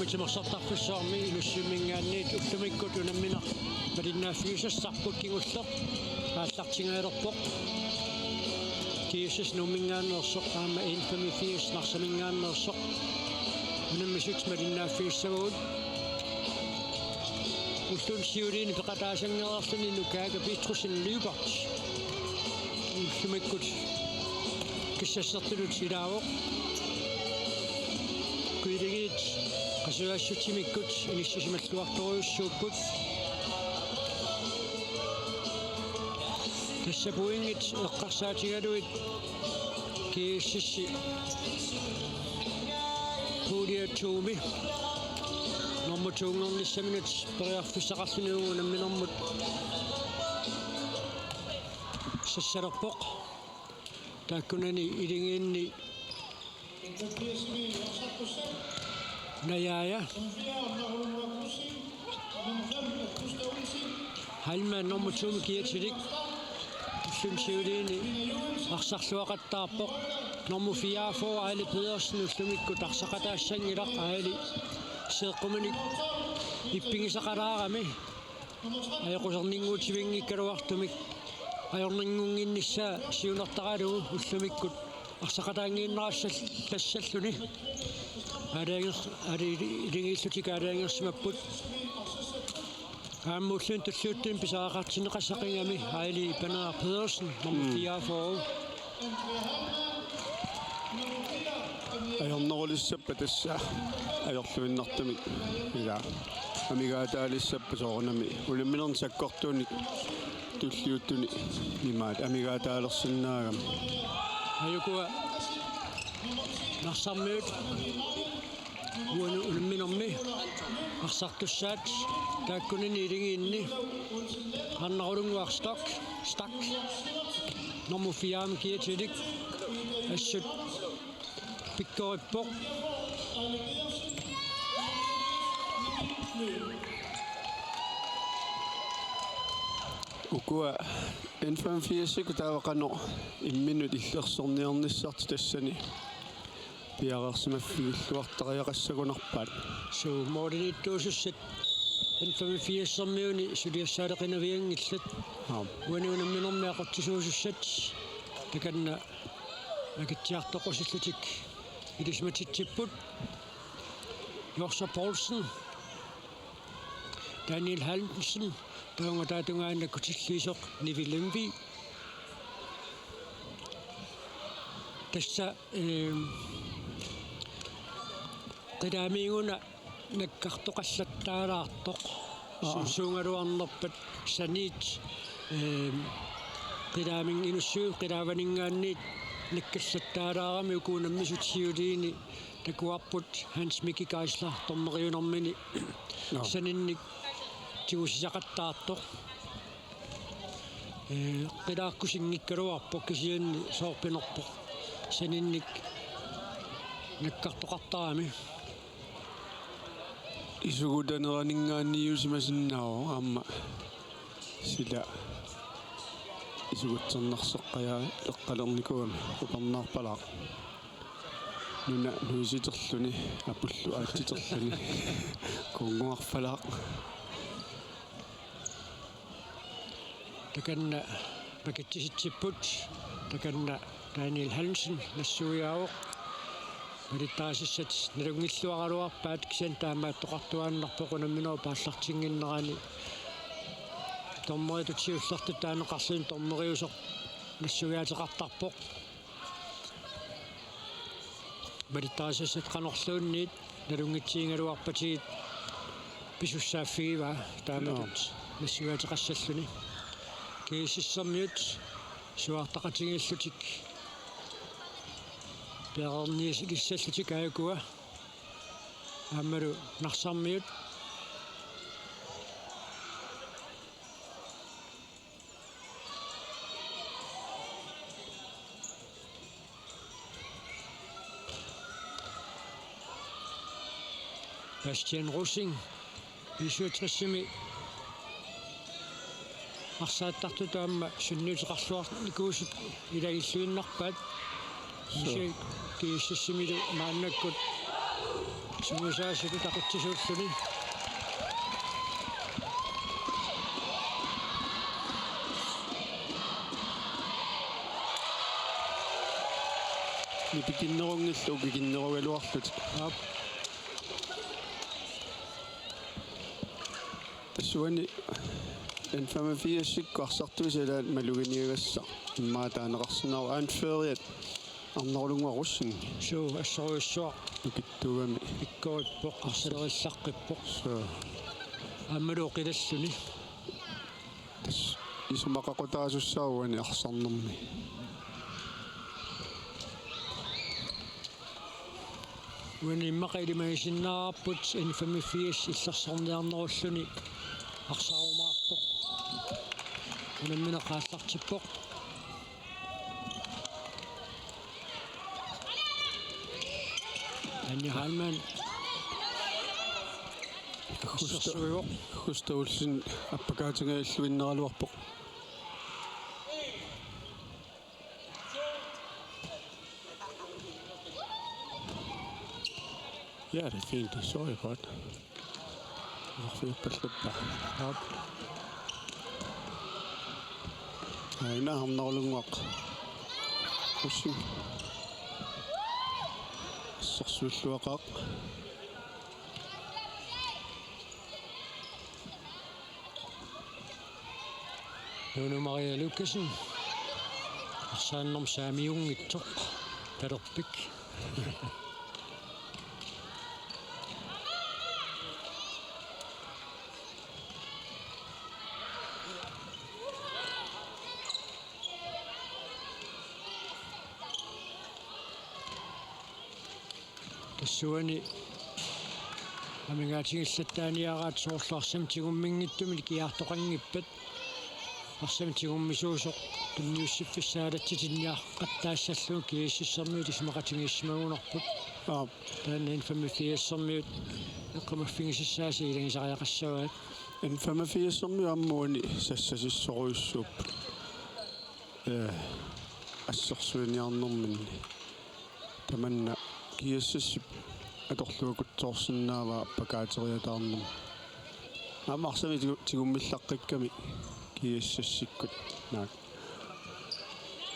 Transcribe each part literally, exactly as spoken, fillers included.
Timersortarfissuarmi Inussivimminngaanniit ullumikkut unammineq malinnaaffigisassarput kingulleq aallartingajalerpoq. G S S Nuumminngaanneersoq aamma N femogfirs Narsaminngaanneersoq unammisut malinnaaffigissagut. Ullut siuliini peqataasangereerluni Nukaaka Petrussen Lyberth ullumikkut kassassertutut ilaavoq. Kuiligiit qasujaassutsimikkut inissisimalluartorujussuupput. Tassa pointit eqqarsaatigalugit G S S-i pulje to-mi nummer to-nngornissaminut periarfissaqarluni uagut unamminermut sassalerpoq. Taakkunani iligiinni Najaaja. Heilmann nummer to-mi kiatilik. Ullut siuliini arsarluaqattaarpoq. Nummer fireogfyrre, Aili Pedersen, ullumikkut arsaqataassanngilaq, Aili seeqquminik ippigisaqalaarami. Ajoquserninnguutivinngikkaluartumik ajornanngunnginnissaa siunertaralugu ullumikkut arsaqataanngiinnarassal-, tassalluni. Aalajanger-, aali-, iligiillutik aalajangersimapput. Aamma ulluni tulliuttuni pisariaqartinneqassaqigami Aili Paneeraq Pedersen, nummer Mm. fireogfyrre. Ajornerulissappat tassa ajorluinnartumik. Ila. Amigaataalissappat soorunami. Unamminerni sakkortuunik tulliuttuni imaat amigaataalersinnaagami. Ajukua Narsarmiut uani unamminermi arsartussaat taakkunani iligiinni Arnarulunnguaq Stok, Stak, nummer fire-mi kiatilik, assut pikkorippoq. Ukua N femogfirsikkut taava qanoq imminnut illersorniarnissartik tassani piareersimaffigilluartariaqassagunarpaat. Suu, målimiittuusussat N femogfirsermiuni suliassaaleqinavianngillat. Aap. Uani unamminermi aqutsisuusussat takanna akitsiartoqqusillutik ilisimatitsipput. Jorsa Poulsen, Daniel Hansen, taunga taatungaanna kutilliisoq Nivi Lemvig. Tassa, ehm, qilaamiiguna nakkartoqallattaalaartoq. Aa. Su-, suugaluarnerpat saniit, ehm, qilaaming-, Inussivimmi qilaavaninngaanniit nakkallattaalaarami uku unammisut siuliini takuarput Hans Miki Geisler dommeriunermini Nå. saninnik tigusisaqattaartoq. Ee, qilaakkusinngikkaluarpoq kisianni soorpinerpoq saninnik nakkartoqartarami. Isugutaneraninngaanniit simasinnaavoq aamma sila isugutsernersoqqajaaleqqalernikuugami upernaarpalaaq. Nuna nuisiterluni, apullu aatsiterluni. Kuunnguarpalaaq. Takanna pakitsisitsipput, takanna Daniel Hansen nassuiaavoq. Malittarisassat nalunngilluaraluarpaat kisianni taamaattoqartuaannarpoq unamminerup aallartinnginnerani. Dommeritut siullertut taaneqarluni dommeriusoq nassuiaateqartarpoq. Malittarisassat qanorluunniit nalunngitsigigaluarpatigit pisussaaffigivaa taamatut Joo. nassuiaateqassalluni. G S S-ermiut suaartaqatigiillutik piareerniassagalugit aajukua aammalu Narsarmiut. Bastian Rosing, B syvogtres-imi arsaattartutut aamma sunniuteqarluarnikuusut ilagilluinnarpaat. Suu. Kisianni G S S-imilu maannakkut Tungusaasutut aqutsisuulluni. Nipikinnerunngillat ukikinnerugaluarlutik. Aap. Tassuani N femogfirsikkut arsartuisa ilaat maluginiagassaq. Immaqa taaneqarsinnaavoq anføreriat Arnarulunnguaq Rosing. Suu, assorujussuaq. Nukittuugami. Pikkorippoq, arsalerillaqqippoq. Suu. Aammalu oqilalluni. Tassa isumaqaqutaasussaavoq uani arsarnermi. Uani immaqa ilimagisinnaavarput N femogfirs illersorniarnerulluni arsarumaarpoq. Unammineq aallartippoq. Anni Heilmann. Gustav, assersuivoq. Gustav Olsen appakaatigalluinnaraluarpoq. Ja, det er fint. Det så jeg godt. Arfiorpallappa. Aap. Aina Arnarulunnguaq Rosing. Assersuilluaqaaq. Nuunu Maria Lukassen. Arsaannermut saamiunngitsoq. Talerpik. Tassuani amigaatigilaattaaniaraat soorlu arsamik tigumminngitsumik nikiartoqanngippat. Arsamik tigummisuusoq tunniussiffissaaleqattaassallugu GSS-ermiut isumaqatigiissimagunarput. Aap. Taanna N femogfirsermiut eqqumaffigisassaasa ilagisariaqassavaat. N femogfirsermiut aamma uani sassasissorujussuupput. Ee, assersuiniarnerminni. Tamanna GSS-ip atorluakutsoorsinnaavaa appakaateriataarnermi. Aamma arsamik tigu-, tigummillaqqikkamik GSS-ikkut. Naak.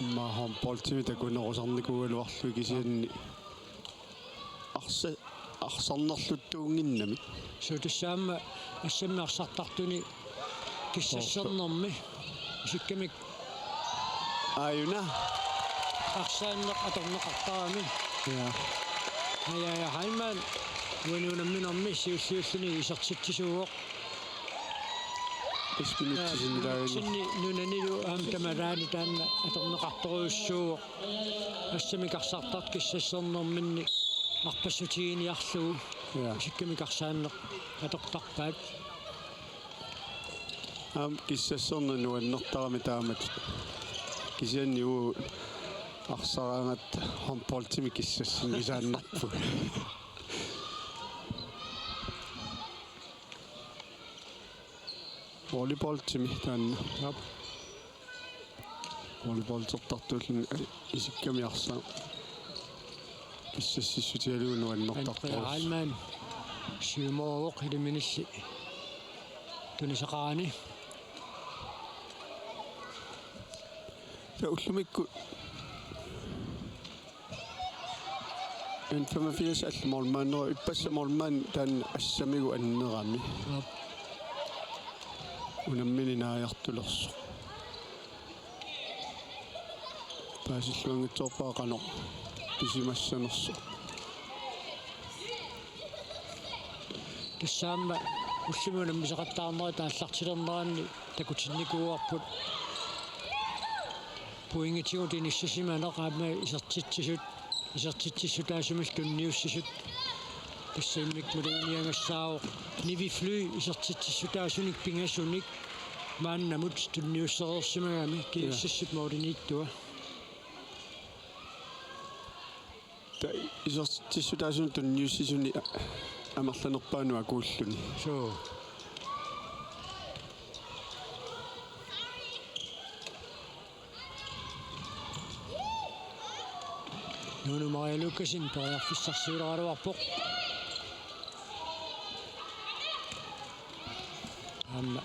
Immaqa håndboldimi takunerusarnikuugaluarlugit kisianni arsa-, arsarnerluttuunnginnamik. Suu, tassa aamma assammi arsartartuni kissassernermi isikkamik. Aajuna. Arsaanneq atorneqartarami. Ja. Aja, ja, Heilmann. Uani unamminermi siulliulluni isertitsisuuvoq. Isminutsinni taagani. Nunanilu aamma tamalaani taanna atorneqartorujussuuvoq. Assamik arsartartoq kissassernerminni arpassutiginiarlugu. Ja. Isikkamik arsaanneq atortarpaat. Aamma kissasserneq nuannertarami taamatut. Kisianni uagut arsaraangatta håndboldimi kissassinnisaannarpugut. Volleyboldimi taanna. Aap. Volleyboldertartuulluni isikkamik arsaq kissassissutigalugu nuannertartorujussuuvoq. Andrea Heilmann siumooq iliminilli tunisaqarani. Taava ullumikkut N femogfirs allu målmandera, ippassaq målmand taanna assamigut annerami. Aap. Unammineq naajartulersoq. Paasilluanngitsoorpara qanoq pisimassanersoq. Tassa aamma ullumi unammisaqattaarnerat aallartilerneranni takutinnikuuarput. Pointigut inissisimaneq aamma isertitsisut, isertitsissutaasumillu tunniussisut. Tassa immikkut maluginiagassaavoq Nivi Fly isertitsissutaasunik pingasunik maannamut tunniussereersimagami. Ja. GSS-ip målimiittua. Ta-, isertitsissutaasunik tunniussisuni a-, amerlanerpaanut akuulluni. Suu. Nuunu Maria Lukassen periarfissarsiuleraluarpoq. Aamma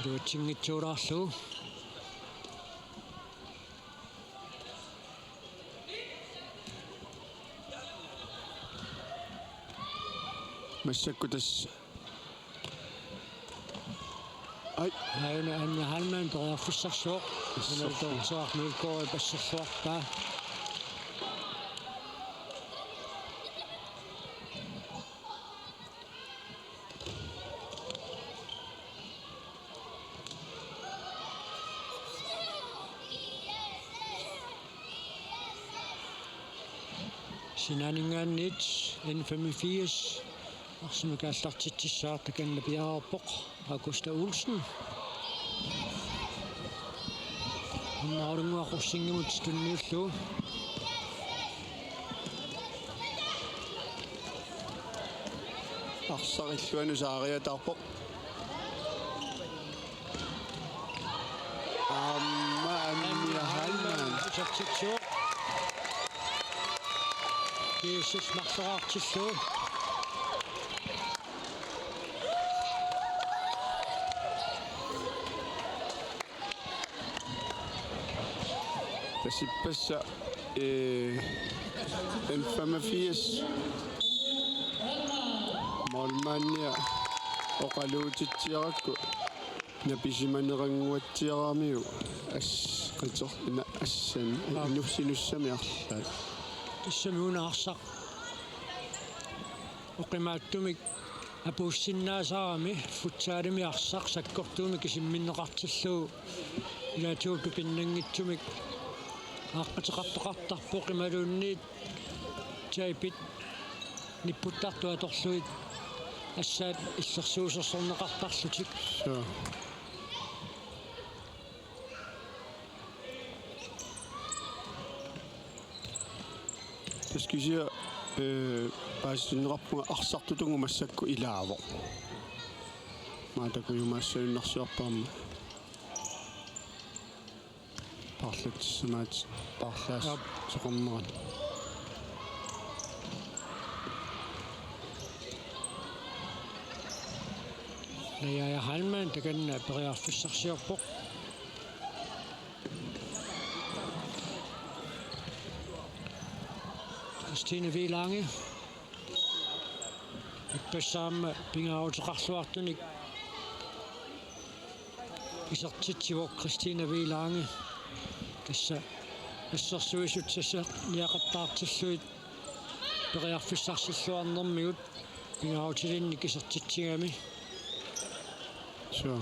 iluatsinngitsoorlaarlugu. Massakkut tassa. Ai. Aajuna Anja Heilmann periarfissarsivoq. Assut. Una toorsuarmi ulkoori passerluarpaa. Sinaaninngaanniit N femogfirs arsamik aallartitsissaaq, takanna piareerpoq Augusta Olsen. Unnaarunngua Rosingimut tunniullugu. Arsaq illuanut saariataarpoq. Aamma Anja Heilmann. Isertitsivoq. G S S marloriartillugu. Tassa ippassaq, eh, N femogfirs. Målmandia oqaluutitsiarakku. Napisimanerannguatsiaramiuk as-, qiter-, ina-, assan, aap, inussinussami arlaat. Tassami una arsaq oqimaattumik apuussinnaasarami futsalimi arsaq sakkortuumik isimminneqartillugu ilaatigut tupinnanngitsumik aaqqiteqartoqartarpoq imaluunniit taipit nipputtartut atorlugit assaat illersuusorsorneqartarlutik. Suu. Tassa kisianni, eh, paasitinneqarpunga arsartutugooq massakkut ilaavoq. Maatakujumaassagunarsiorput aamma. Paarlatsissamaat paarlaas-, aap, soqarnerani. Naja Heilmann takanna periarfissarsiorpoq. Christine Wielange. Ippassaq aamma pingaaruteqarluartunik isertitsivoq Christine Wielange. Tassa assersuisut sassarniaqattaartillugit periarfissarsilluarnermigut pingaarutilinnik isertitsigami. Suu.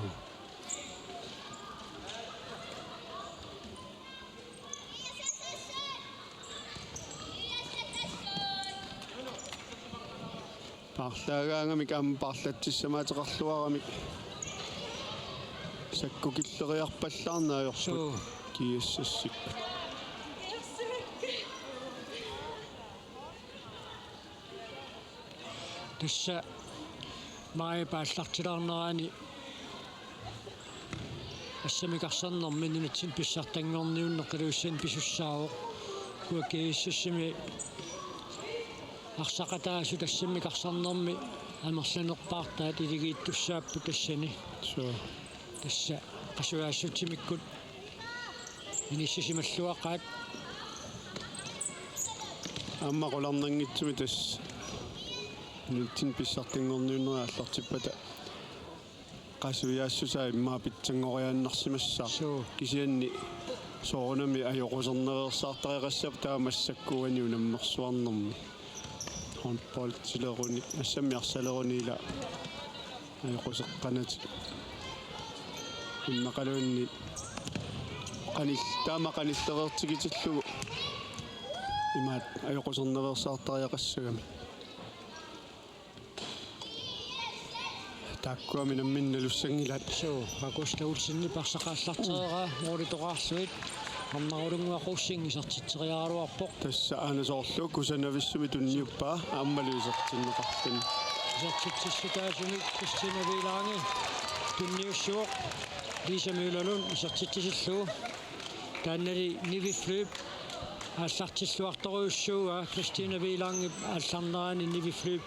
Paarlaagaangamik aamma paarlatsissamaateqarluaramik sakkukilleriarpallaarneq ajorput. Suu. G S S-ikkut. Tassa maajip aallartilaarnerani assammik arsarnermi nunatsinni pissartanngorniunneq Ilulissani pisussaavoq. Ukua G S S-imi arsaqataasut assammik arsarnermi amerlanerpaartaat iligiittussaapput tassani. Suu. Tassa qasujaassutsimikkut inissisimalluaqaat. Aamma qularnanngitsumik tassa nunatsinni pissartanngorniunnerit aallartippata qasujaassusaa immaqa pitsanngoriaannarsimassaaq. Suu. Kisianni soorunami ajoqusernereersaartariaqassaaq taava massakkut uani unammersuarnermi. Håndboldileruni, assammik arsaleruni ila ajoquseqqanatik. Immaqaluunniit qanil-, taama qanillereertigitillugu imaat ajoqusernereersaartariaqassagami. Taakkuami nammineq nalussanngilaat. Suu, Augusta Olsenip arsaq aallartereeraa, målitoqarlugit. Arnarulunnguaq Rosing isertitseriaraluarpoq. Tassa aana soorlu kusanavissumik tunniuppaa, aammalu isertinneqarluni. Isertitsissutaasumik Christine Wielange tunniussivoq, Lisa Møllerlund isertitsisillugu. Taannali Nivi Flyp aallartilluartorujussuuaa, Christine Wielangep aallarnerani Nivi Flyp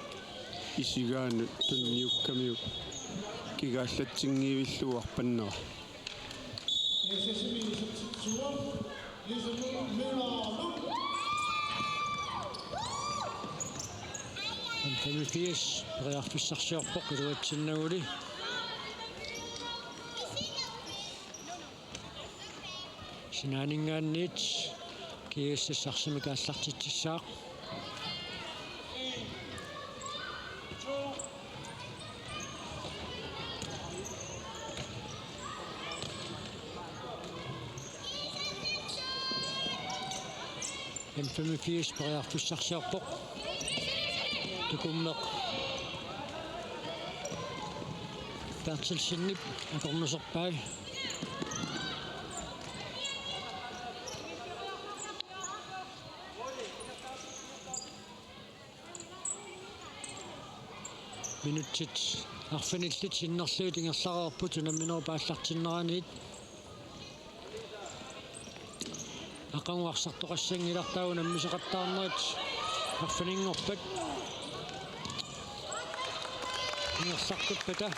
isigaanut tunniukkamiuk. kigaallatsinngivillugu arpannera. N femogfirs periarfissarsiorpoq iluatsinnaguli. Sinaaninngaanniit G S S arsamik aallartitsissaaq. N femogfirs periarfissarsiorpoq. Tukummeq Berthelsenip akornuserpai. Minutsit arfinillit sinnerlugit ingerlareerput unamminerup aallartinneraniit. Aqagu arsartoqassanngilarput unammisoqattaarnerit arfininngorpat. Ingerlaqqippata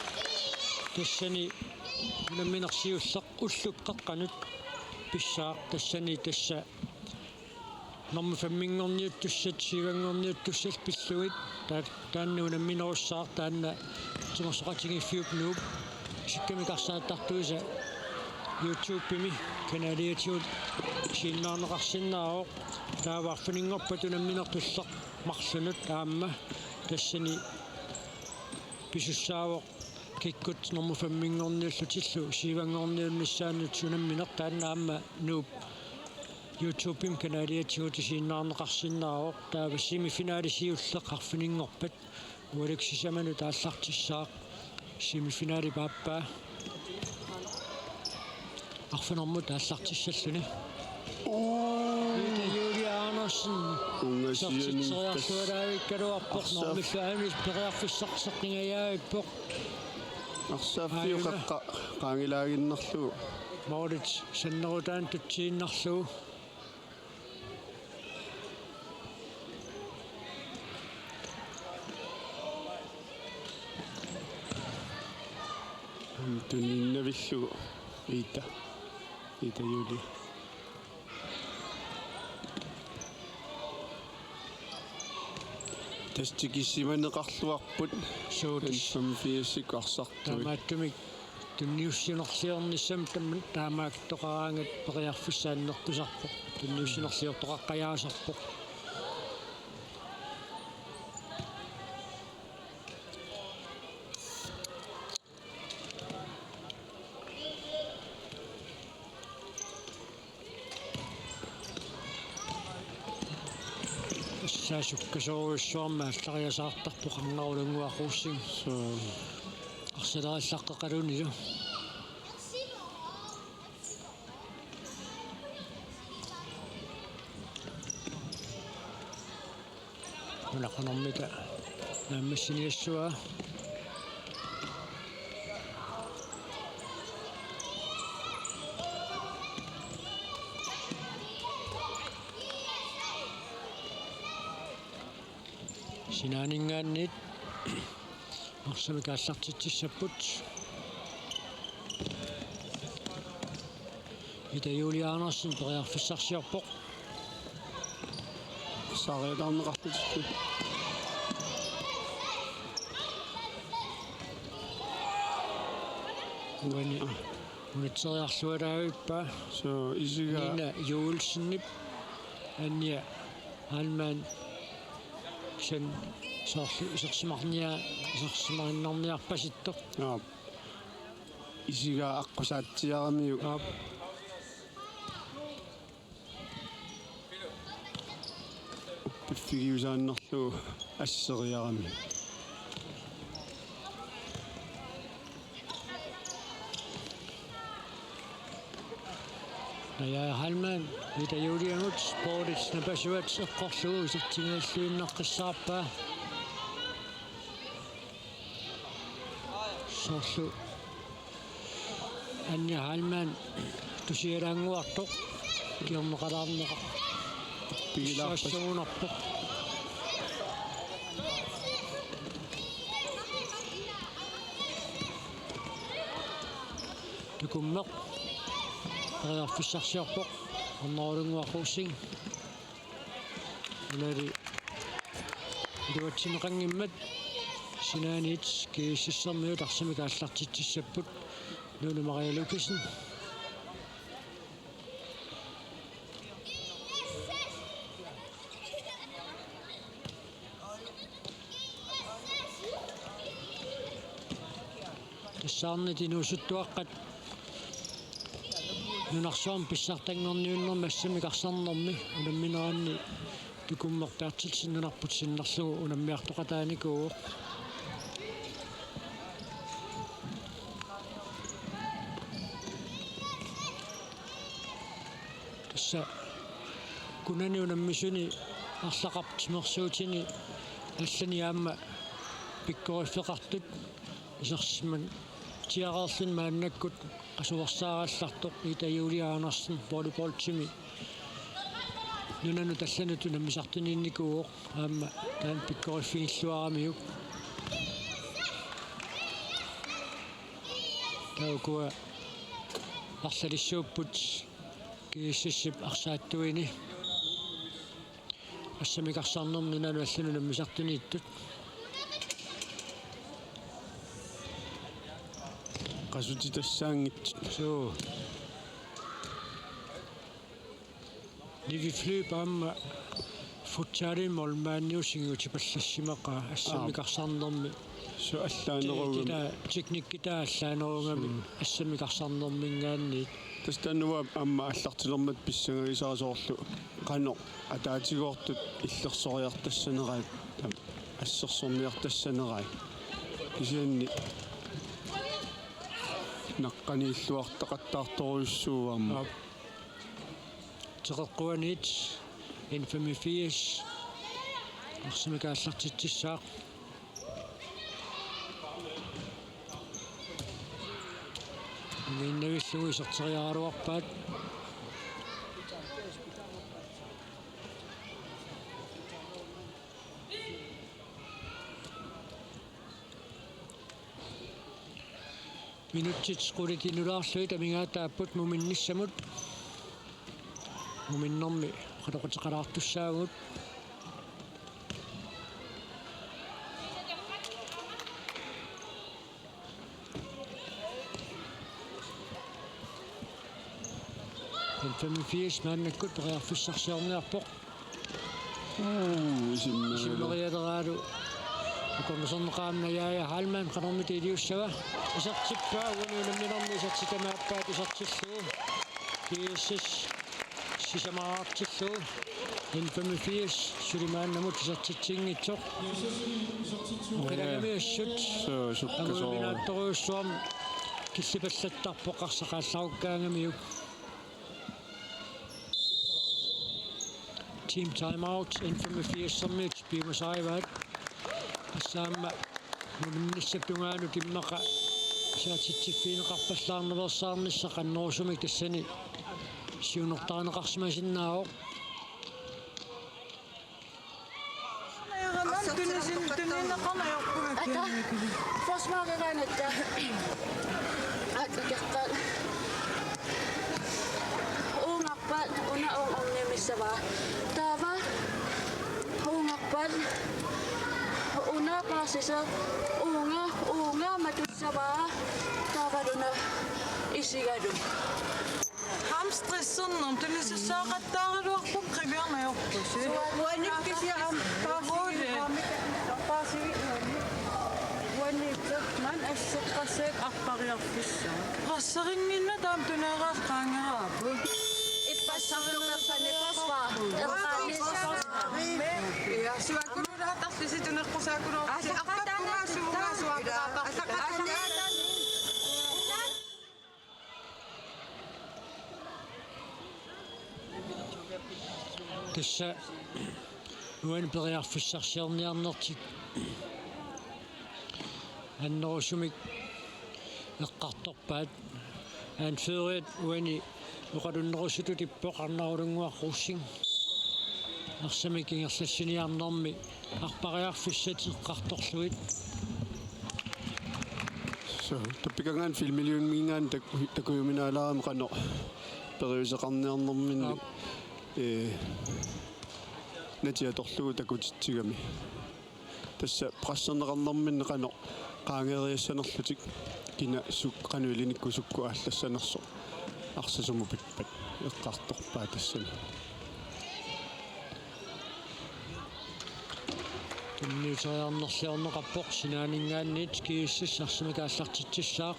tassani unammineq siulleq ullup qeqqanut pissaaq, tassani tassa normu femminngorniuttussat syvanngorniuttussat pillugit, taa-, taanna unamminerussaaq, taanna timersoqatigiiffiup Nuup isikkamik arsaattartuisa YouTube-imi kanaliatigut isiginnaarneqarsinnaavoq. Taava arfininngorpat unammineq tulleq marlunut aamma tassani pisussaavoq kikkut normu femminngorniullutillu syvanngorniunnissaannut unammineq, taanna aamma Nuup YouTube-imi kanaliatigut isiginnaarneqarsinnaavoq. Taava semifinali siulleq arfininngorpat ualikkut sisamanut aallartissaaq. Semifinali paappaa arfinermut aallartissalluni. Uu. Ida Julie Andersen. Ungasianik isertitseriarlualaavikkaluarpoq, arsaq-, normillu aamma periarfissarseqqingajaavippoq. Arsaaffiup, aajuna, qeqqa qaangilaaginnarlugu. Målit sannerutaanut tutsiinnarlugu. Tuniinnavillugu Ida. Ida Julie. Tassa tikisimaneqarluarput. Suut. N femogfirs-ikkut arsartuit. Taamaattumik tunniussinerliornissamut tam-, taamaattoqaraangat periarfissaq annertusarpoq. Tunniussinerliortoqaqqajaasarpoq. Tassa sukkasoorujussuarmik aallariasaartarpoq Qarnarulunnguaq Rosing. Suu. Arsalerillaqqeqalunilu. Una qanormita naammassiniassavaa. Sinaaninngaanniit arsamik aallartitsissapput. Ida Julie Andersen periarfissarsiorpoq. Saariataarneqarlutillu. Uani unitseriarlualaavippaa. Suu, isigaa. Nina Joelsenip Anja Heilmann kisianni soorlu isersimarnia-, isersimarinnarniarpasittoq. Aap. Isigaa aqqusaatsiaramiuk. Aap. Uppiffigiusaannarlugu asseriarami. Naja Heilmann, Ida Juliamut, bordit napasuat eqqorlugu isertigalluinnaqqissaarpaa. Soorlu Anja Heilmann tusialaannguartoq kingorneqalaarneqar-, pigilaarpas-, pissaassugunarpoq. Tukummeq periarfissarsiorpoq, Arnarulunnguaq Rosing. Nunali iluatsineqanngimmat sinaaniit G S S-ermiut arsamik aallartitsissapput. Nunu Maria Lukassen. Tassaarnit inuusuttuaqqat nunarsuarmi pissartanngorniunnermi assamik arsarnermi unammineranni Tukummeq Berthelsen nunarput sinnerlugu unammiartoqataanikuuvoq. Tassa kunani unammisuni arlaqartut timersuutini allani aamma pikkoriffeqartut isersimman tiareerluni maannakkut qasuersaarallartoq Ida Julie Andersen volleyballtimi nunanut allanut unammisartuniinnikuuvoq aamma taanna pikkoriffigilluaramiuk. Taava ukua arlalissuupput G S S-ip arsaattuini. Assamik arsarnermi nunanut allanut unammisartuniittut. Qasutitassaanngitsut. Suu. Nivi Flyb aamma futsalimi målmandiusingiutipallassimaqaa assamik Aap. arsarnermi. Suu, allaaneruugami. Te-, teknikkitaa allaaneruugami Suu. assamik arsarnerminngaanniit. Tassa taanna aamma aallartilermat pissangagisara soorlu qanoq ataatigoortut illersoriartassanerai, taam, assersorniartassanerai. Kisianni naqqaniilluartaqattaartorujussuuvoq aamma. Aap. Teqeqquaniit N femogfirs arsamik aallartitsissaaq. Umiinnavillugu iserteriaraluarpaat. Minutsit qulit inulaarlugit amigaataapput muminnissamut. Muminnermi oqaloqateqalaartussaavugut. N femogfirs maannakkut periarfissarsiorniarpoq. Uu, isimmerialu. Isimmerialeraalu. Akornuserneqaaq aamma Naja Heilmann qanormita iliussava. Isertippaa, uani unamminermi isertitamaappaat isertillugu. G S S sisamaraartillugu. N femogfirs suli maannamut isertitsinngitsoq. Oqilangami assut. Suu, sukkasoorami. Anguminaattorujussuarmik killipallattarpoq arsaqaallarukkaangamiuk. Team timeout, N femogfirs-ermiut piumasarivaat. Tassa aamma muminnissap tungaanut immaqa isertitsiffigineqarpallaarnaveersaarnissaq annerusumik tassani siunertarineqarsimasinnaavoq. Tunisin-, tunineqarneq ajorpugut. Ata. Forsvareqaangatta. Ata, kekka. Uungarpat una uunga ornimissavaa. Taava uungarpat una paasisoq uunga, uunga matussavaa. Taava una isigalugu. Aamma stressernermik tunisassaqattaaraluarput qiviarneq ajorpusi. Uani kisianni aamma paasivik, paasivik uani. Uani maani asseqqassaaq arpariarfissaaq. Qasserinnginna taama tuneeraat qaangeraapput. Ippassarlukarpani forsvar. Erqaani forsvar. Ja, suakuluulaatarlusi tuneqqusaakuluarlusi. Arpakkunga suunga suakulaartarlusi. Tassa uani periarfissarsiorniarnertik annerusumik eqqartorpaat. Anføreriat uani oqalunnerusutut ippoq Arnarulunnguaq Rosing. Arsamik ingerlassiniarnermi arpariarfissat eqqartorlugit. Tappikanngaanniit filmiliunnginngaanniit tak-, takujuminaalaarami qanoq periuseqarniarnerminni, aap, ee, natia atorlugu takutitsigami. Tassa presserneqarnerminni qanoq qaangeeriassanerlutik kina suk-, qanoq ilinikku sukkut aallassanersoq arsaq sumut pippat eqqartorpaat tassani. Tunniuteriarnerliorneqarpoq sinaaninngaanniit GSS arsamik aallartitsissaaq.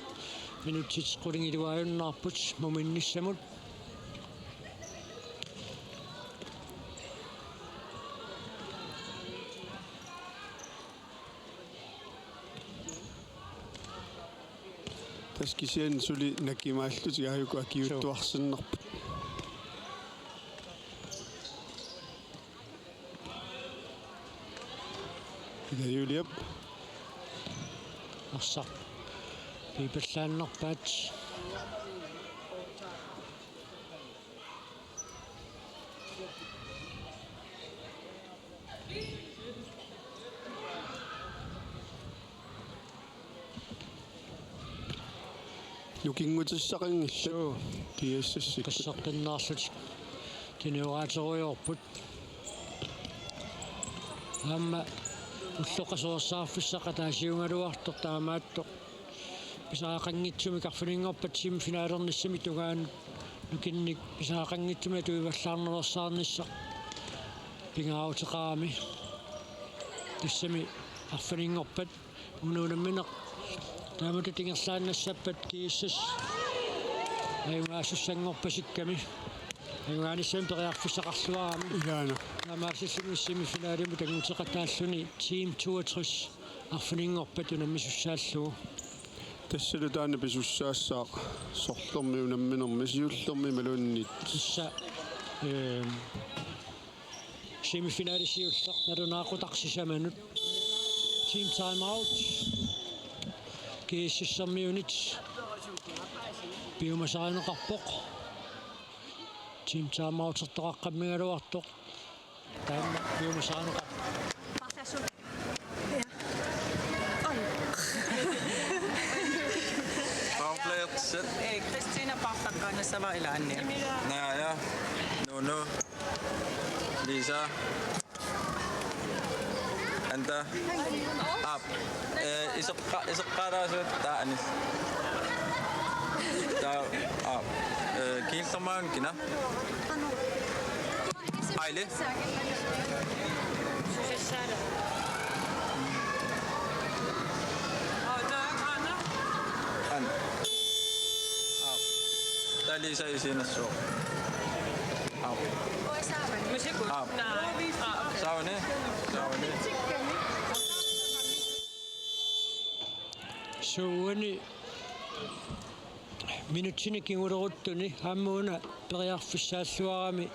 Minutsit qulingiluaajunnaarput muminnissamut. Tassa kisianni suli nakimaallutik aajuku akiuuttuarsinnarput. Ila Juliap. Arsaq pipallaannarpaat. Nukinngutissaqanngillat. Suu. GSS-ikkut. Qasseqqinnaarlutik. Tinioraaterujoorput. Aamma ulloqasoorsaarfissaq ataasiugaluartoq taamaattoq. Pisariaqanngitsumik arfininngorpat semifinalernissamik tungaanut nukinnik pisariaqanngitsumik atuivallaarnersaarnissaq pingaaruteqarami. Tassami arfininngorpat una unammineq taamatut ingerlaannassappat GSS ajugaassussanngorpasikkami. Ajugaanissami periarfissaqarluarami. Ilaana. Taamaasilluni semifinalimut anguteqataalluni Team toogtres arfininngorpat unammisussaallugu. Tassalu taanna pisussaassaaq sorlermi unamminermi siullermi imaluunniit. Tassa, ehm, semifinali siulleq nalunaaqutaq sisamanut. Team timeout. GSS-ermiunit piumasarineqarpoq. Team timeoutertoqaqqammigaluartoq. Taanna piumasarineqarpoq. Powerplay set. Ee, Kristina paarlaqqaannassavara ilaanni. Naja. Nuunu. Lisa. Anda. Aap. Ee, iseqqa-, iseqqaalaasut taava anis. Taava, aap. Ee, kiillermaanngilaq kina? Aili. An. Aap. Taava Lisa isiinnassuuvoq. Aap. Aap. Saavani. Saavani. Suuani minutsini kinguleruttuni aamma una periarfissaalluarami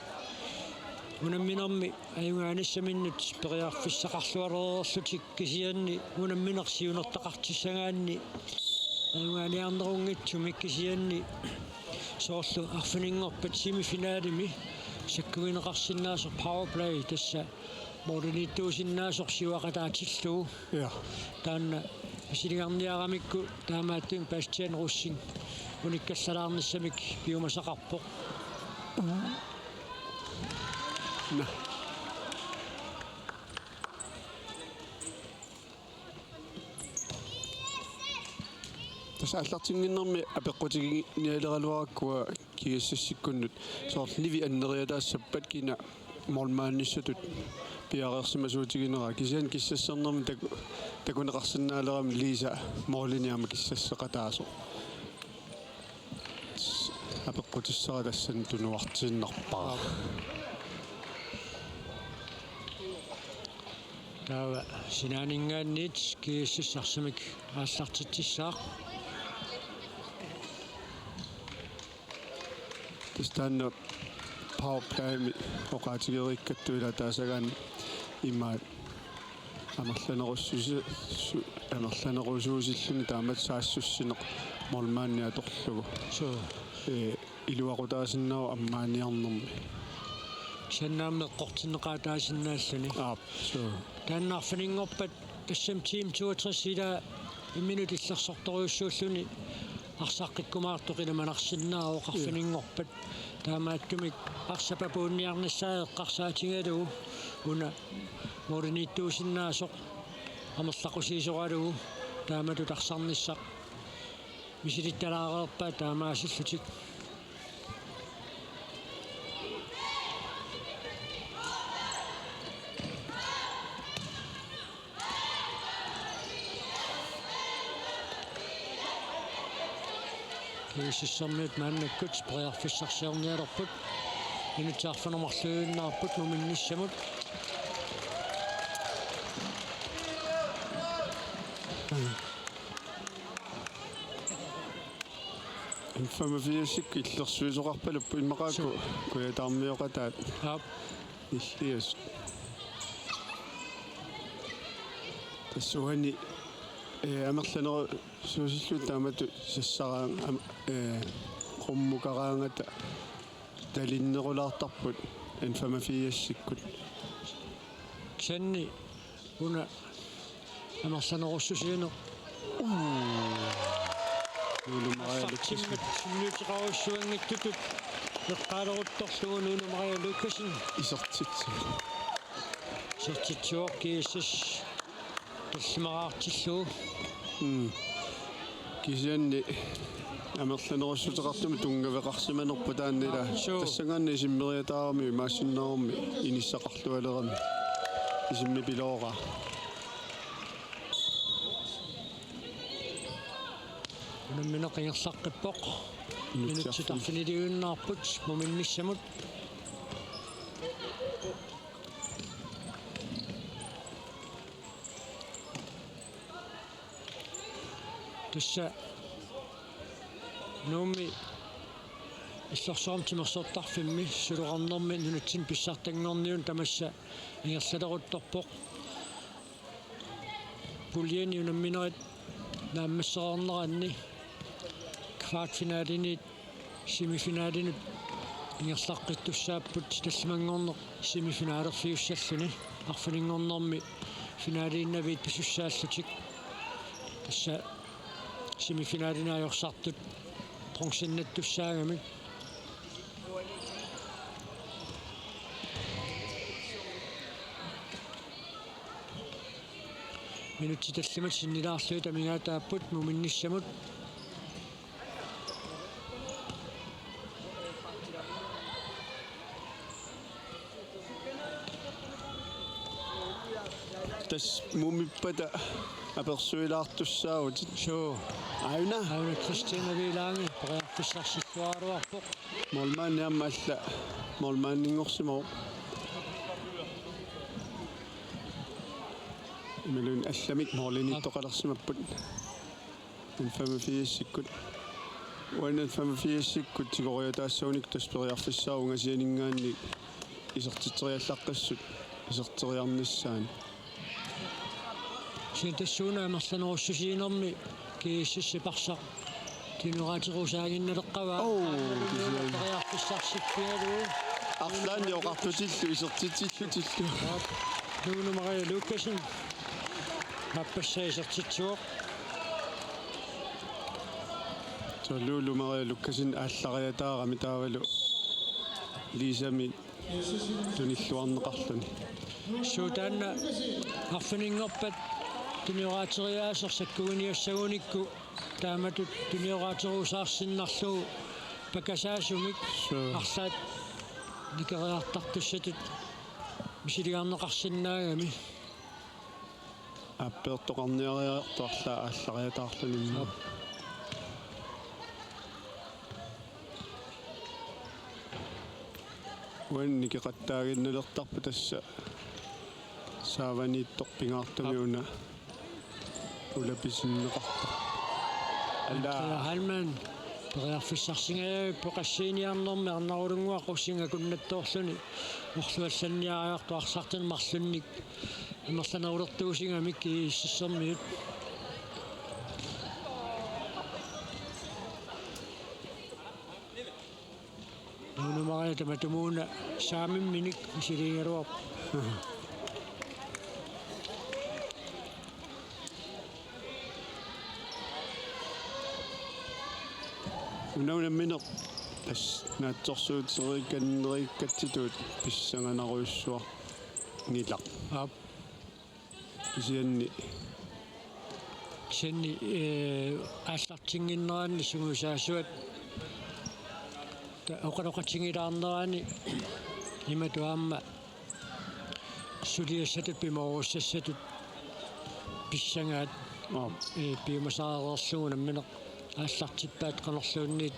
unamminermi ajugaanissaminnut periarfissaqarluareerlutik kisianni unammineq siunertaqartissagaanni ajugaaniarnerunngitsumik kisianni soorlu arfininngorpat semifinalimi sakkugineqarsinnaasoq powerplay tassa målimiittuusinnaasoq siuaqataatillugu. Ja. Taanna misiligarniaramikku taamaattumik Bastian Rosing unikkallalaarnissamik piumasaqarpoq. Naa. Tassa aallartinnginnermi apeqqutiginialeraluarakku GSS-ikkunnut soorlu Nivi anneriataassappat kina målmandissatut piareersimasuutiginera kisianni kissassernermi taku-, takuneqarsinnaalerami Lisa målini aamma kissasseqataasoq. Apeqqutissara tassani tunuartiinnarpara. Taava sinaaninngaanniit GSS arsamik aallartitsissaaq. Tassa taanna powerplaymi oqaatigereerikkattut ilaataasagaanni imaat amerlanerussuusi-, su-, amerlanerusuusilluni taamatut saassussineq målmandi atorlugu. Suu. Ee, iluaqutaasinnaavoq ammaaniarnermi. Sannaammi eqqortinneqaataasinnaalluni. Aap, suu. Taanna arfininngorpat tassami Team toogtres ila Imminut illersortorujussuulluni arsaqqikkumaartoq ilimanarsinnaavoq arfininngorpat. Taamaattumik arsap apuunniarnissaa eqqarsaatigalugu una målimiittuusinnaasoq amerlaqusiisoralugu taamatut arsarnissaq misilittalaarpaa taamaasillutik. GSS-ermiut maannakkut periarfissarsiornialerput. Minutsit arfineq-marluinnarput muminnissamut. N femogfirs-ikkut illersuisoqarpalupput immaqaakku. Suu. Kujataarmioqataat. Aap. Illiasut. Tassuhani, eh, amerlanerusuusillutik taamatut sassaraangat am-, eh, qummukaraangata talinnerulaartarput N femogfirs-ikkut. Kisianni una amerlanerussusiineq. Nuunu Maria Lukassenip. Arsaatsimmat sunniuteqarujussuanngitsutut eqqaaleruttorlugu Nuunu Maria Lukassen. Isertitsivoq. Isertitsivoq GSS tallimaraartillugu. Mm. Kisianni amerlanerussuteqartumik tunngaveqarsimanerput taanna ila. Suu. Tassanngaanniit isimmeriataarami imaassinnaagami inissaqarlualerami. Isimmipilooraa. Unammineq ingerlaqqippoq. Minutsit arfiniliinnarput muminnissamut. Tassa Nuummi illorsuarmi timersortarfimmi suloqarnermi nunatsinni pissartanngorniunut tamassa ingerlaleruttorpoq. Puljeni unamminerit naammassereerneranni kvartfinaliniit semifinalinut ingerlaqqittussaapput, tallimanngorneq semifinalerfiussalluni arfininngornermi finaliinnaviit pisussaallutik. Tassa semifinalini ajorsartut bronzennattussaagamik. Minutsit tallimat sinnilaarlugit amigaataapput muminnissamut. Tassa mumippata apersuilaartussaavutit. Suu. Aana. Aana Christina Vilange periarfissarsilluaraluarpoq. Målmandi aamma alla målmandinngorsimavoq. Imaluunniit allamik målimiittoqalersimapput. N femogfirs-ikkut. Uani N femogfirs-ikkut tigoriataassagunik tassa periarfissaavoq ungasianinngaanniit isertitseriallaqqissut iserteriarnissaanut. Kisianni tassuuna amerlanerussusiinermi GSS-ip arsaq tunioraatigerusaannginnaleqqavaa. Oo, kisianni. Periarfissarsiorfigalugu. Arlaannik oqartutillu isertitsillutillu. Nuunu Maria Lukassen aappassaa isertitsivoq. Soorlu Nuunu Maria Lukassen aallariataarami taavalu Liisami tunilluarneqarluni. Suu, taanna arfininngorpat tunioraateriaaseq sakkuguniassagunikku taamatut tunioraaterusaarsinnarlugu pakasaasumik. Suu. Arlaat nikeriartartussatut misiligarneqarsinnaagami. Aappeertoqarniariartoq arlaat aallariataarluni. Aap. Uani nikeqattaaginnalertarpoq tassa saavaniittoq pingaartumik. Aap. Una ulapisinneqartoq. Alla. Andrea Heilmann periarfissarsingajapput qassiiniarnermi arnarulunnguaq qusinga kunnattoorluni orluallanniariartoq arsartinik marlunnik amerlanerulertuusigamik GSS-ermiut. Nuunu Maria tamatumuuna saamimminik misiliigaluarpoq. Una unammineq tassa naatsorsuutereekannereerikkatsitut pissanganarujussuanngilaq. Aap. Kisianni. Kisianni, ee, aallartinnginneranni sungiusaasuat ta-, oqaloqatigilaarnerani imatut aamma suliassatut pimoorussassatut pissagaat, aap, ee, piumasaqareerlugu nammineq aallartippaat qanorluunniit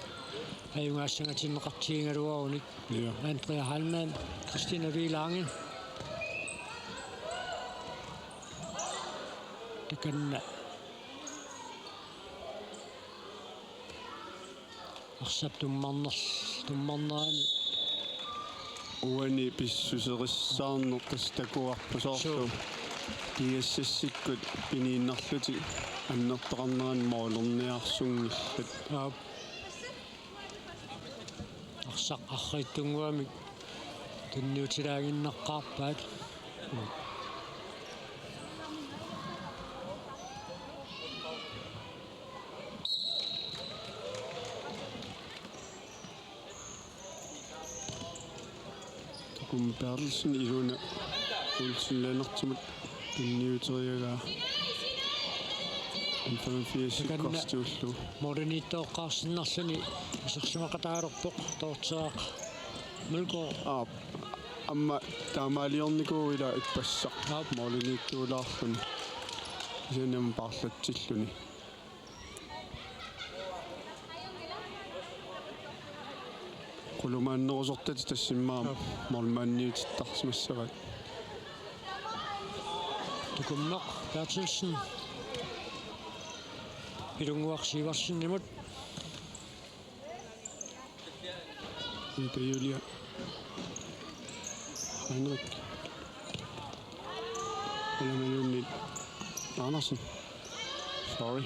ajugaassangatinneqartigigaluarunik. Ja. Andrea Heilmann, Christina Wielange. Takanna. Arsap tummarner-, tummarnerani. Uani pissuserissaarneq tassa takuarput soorlu. Suu. G S S-ikkut piniinnarlutik annertoqarneranni målerniarsunngillat. Aap. Arsaq arriitsunnguamik tunniutilaaginnaqqaarpaat. Tukum Berthelsen iluana Olsen Lennartimut tunniuteriagaa. N femogfirs. Takanna. Korstiullu. Målimiittoqqaarsinnarluni isersimaqataalerpoq Dorthe Mølgaard. Aap, aamma taamaaliornikuuvoq ila ippassaq. Aap. Målimiittuulaarluni. Kisianni aamma paarlatsilluni. Qulumaannerusortatik tassa immaqa, aap, målmandiutittarsimassavaat. Tukummeq Berthelsen. Pilunnguaq Sivertsenimut. Ida Julia Heinrich. Ilamaluunniit Andersen. Sorry.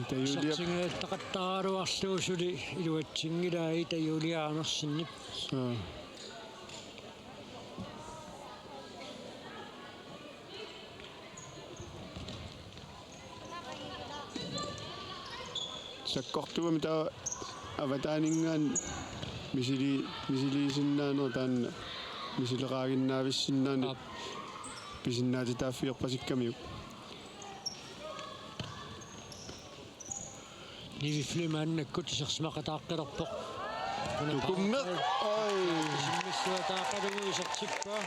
Ida Julia. Isertingajattaqattaraluarlugu suli iluatsinngilaa Ida Julia Andersenip. Suu. Sakkortuumik taava avataaninngaanniit misili-, misiliisinnaaneq taanna misileraaginnaavissinnaaneq. Aap. Pisinnaatitaaffigerpasikkamiuk. Nivi Fly maannakkut isersimaqataaqqilerpoq. Tukummeq. Oj. Isimmissuataaqalugu isertippaa.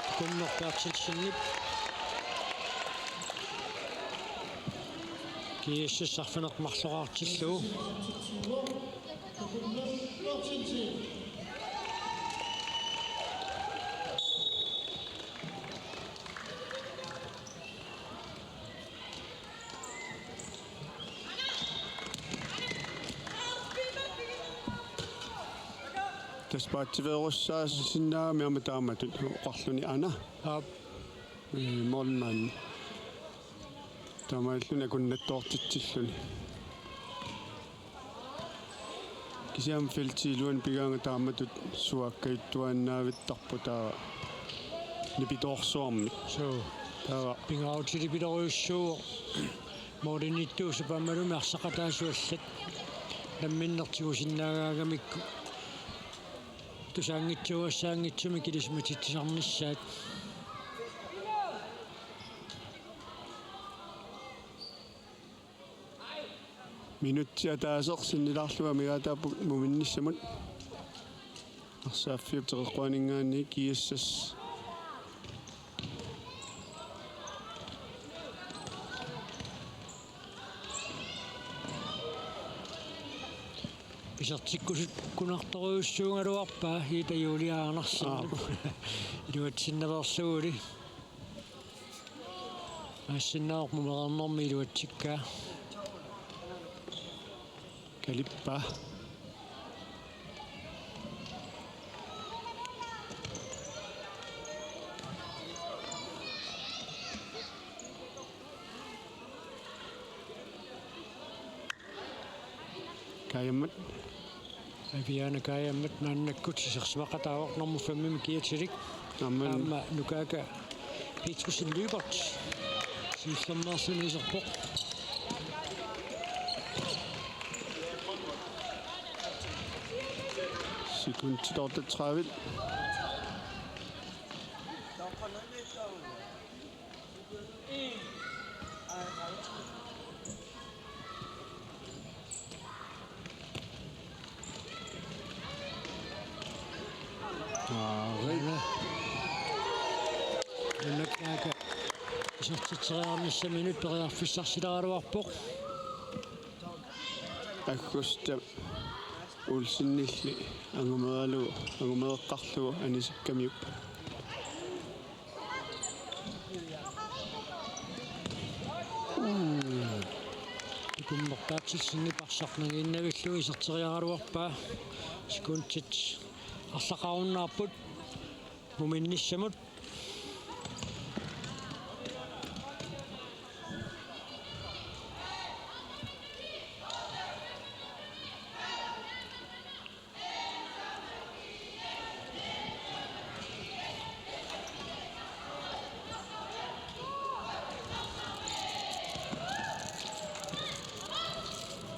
Tukummeq Berthelsenip. G S S arfineq-marloraartillugu. Tassa paatsiveerussaasinnaagami aamma taamatut oqarluni Ana. Aap. Ee, målmand. Taamaalilluni akunnattoortitsilluni. Kisianni feltip iluani pigaanga taamatut suaakkajuttuaannaavittarpoq taava nipitoorsuarmik. Suu. Taava. Pingaarutilipitorujussuuvoq. Målimiittuusup aammalumi arsaqataasut allat. Namminneq tigusinnaagaagamikku. Tusaanngitsuugassaanngitsumik ilisimatitsisarnissaat. Minutsit ataaseq sinnilaarlugu amigaataapput muminnissamut. Arsaaffiup teqeqquaninngaanniit G S S. Isertikkusukkunartorujussuugaluarpaa Ida Julia Andersen. Aap. Iluatsinnaveerluguli. Aassinnaavoq mumereernermi iluatsikkaa. Kalippaa. Kaajammat. Aviana Kajammat maannakkut isersimaqataavoq nummer fem-imik kiatilik. Aamma Nukaaka Petrus Lyberth. Siullermeerluni iserpoq. Sekundit otteogtredive. Aana. Nukaaka isertitseriarnissaminut periarfissarsileraraluarpoq. Augusta Olsenilli angumeralugu, angumereqqaarlugu anisikkamik. Tukummerpaatsilsinni parsarnagiinnavillugu iserteriaraluarpaa. Sekundit arlaqarunnaarput muminnissamut.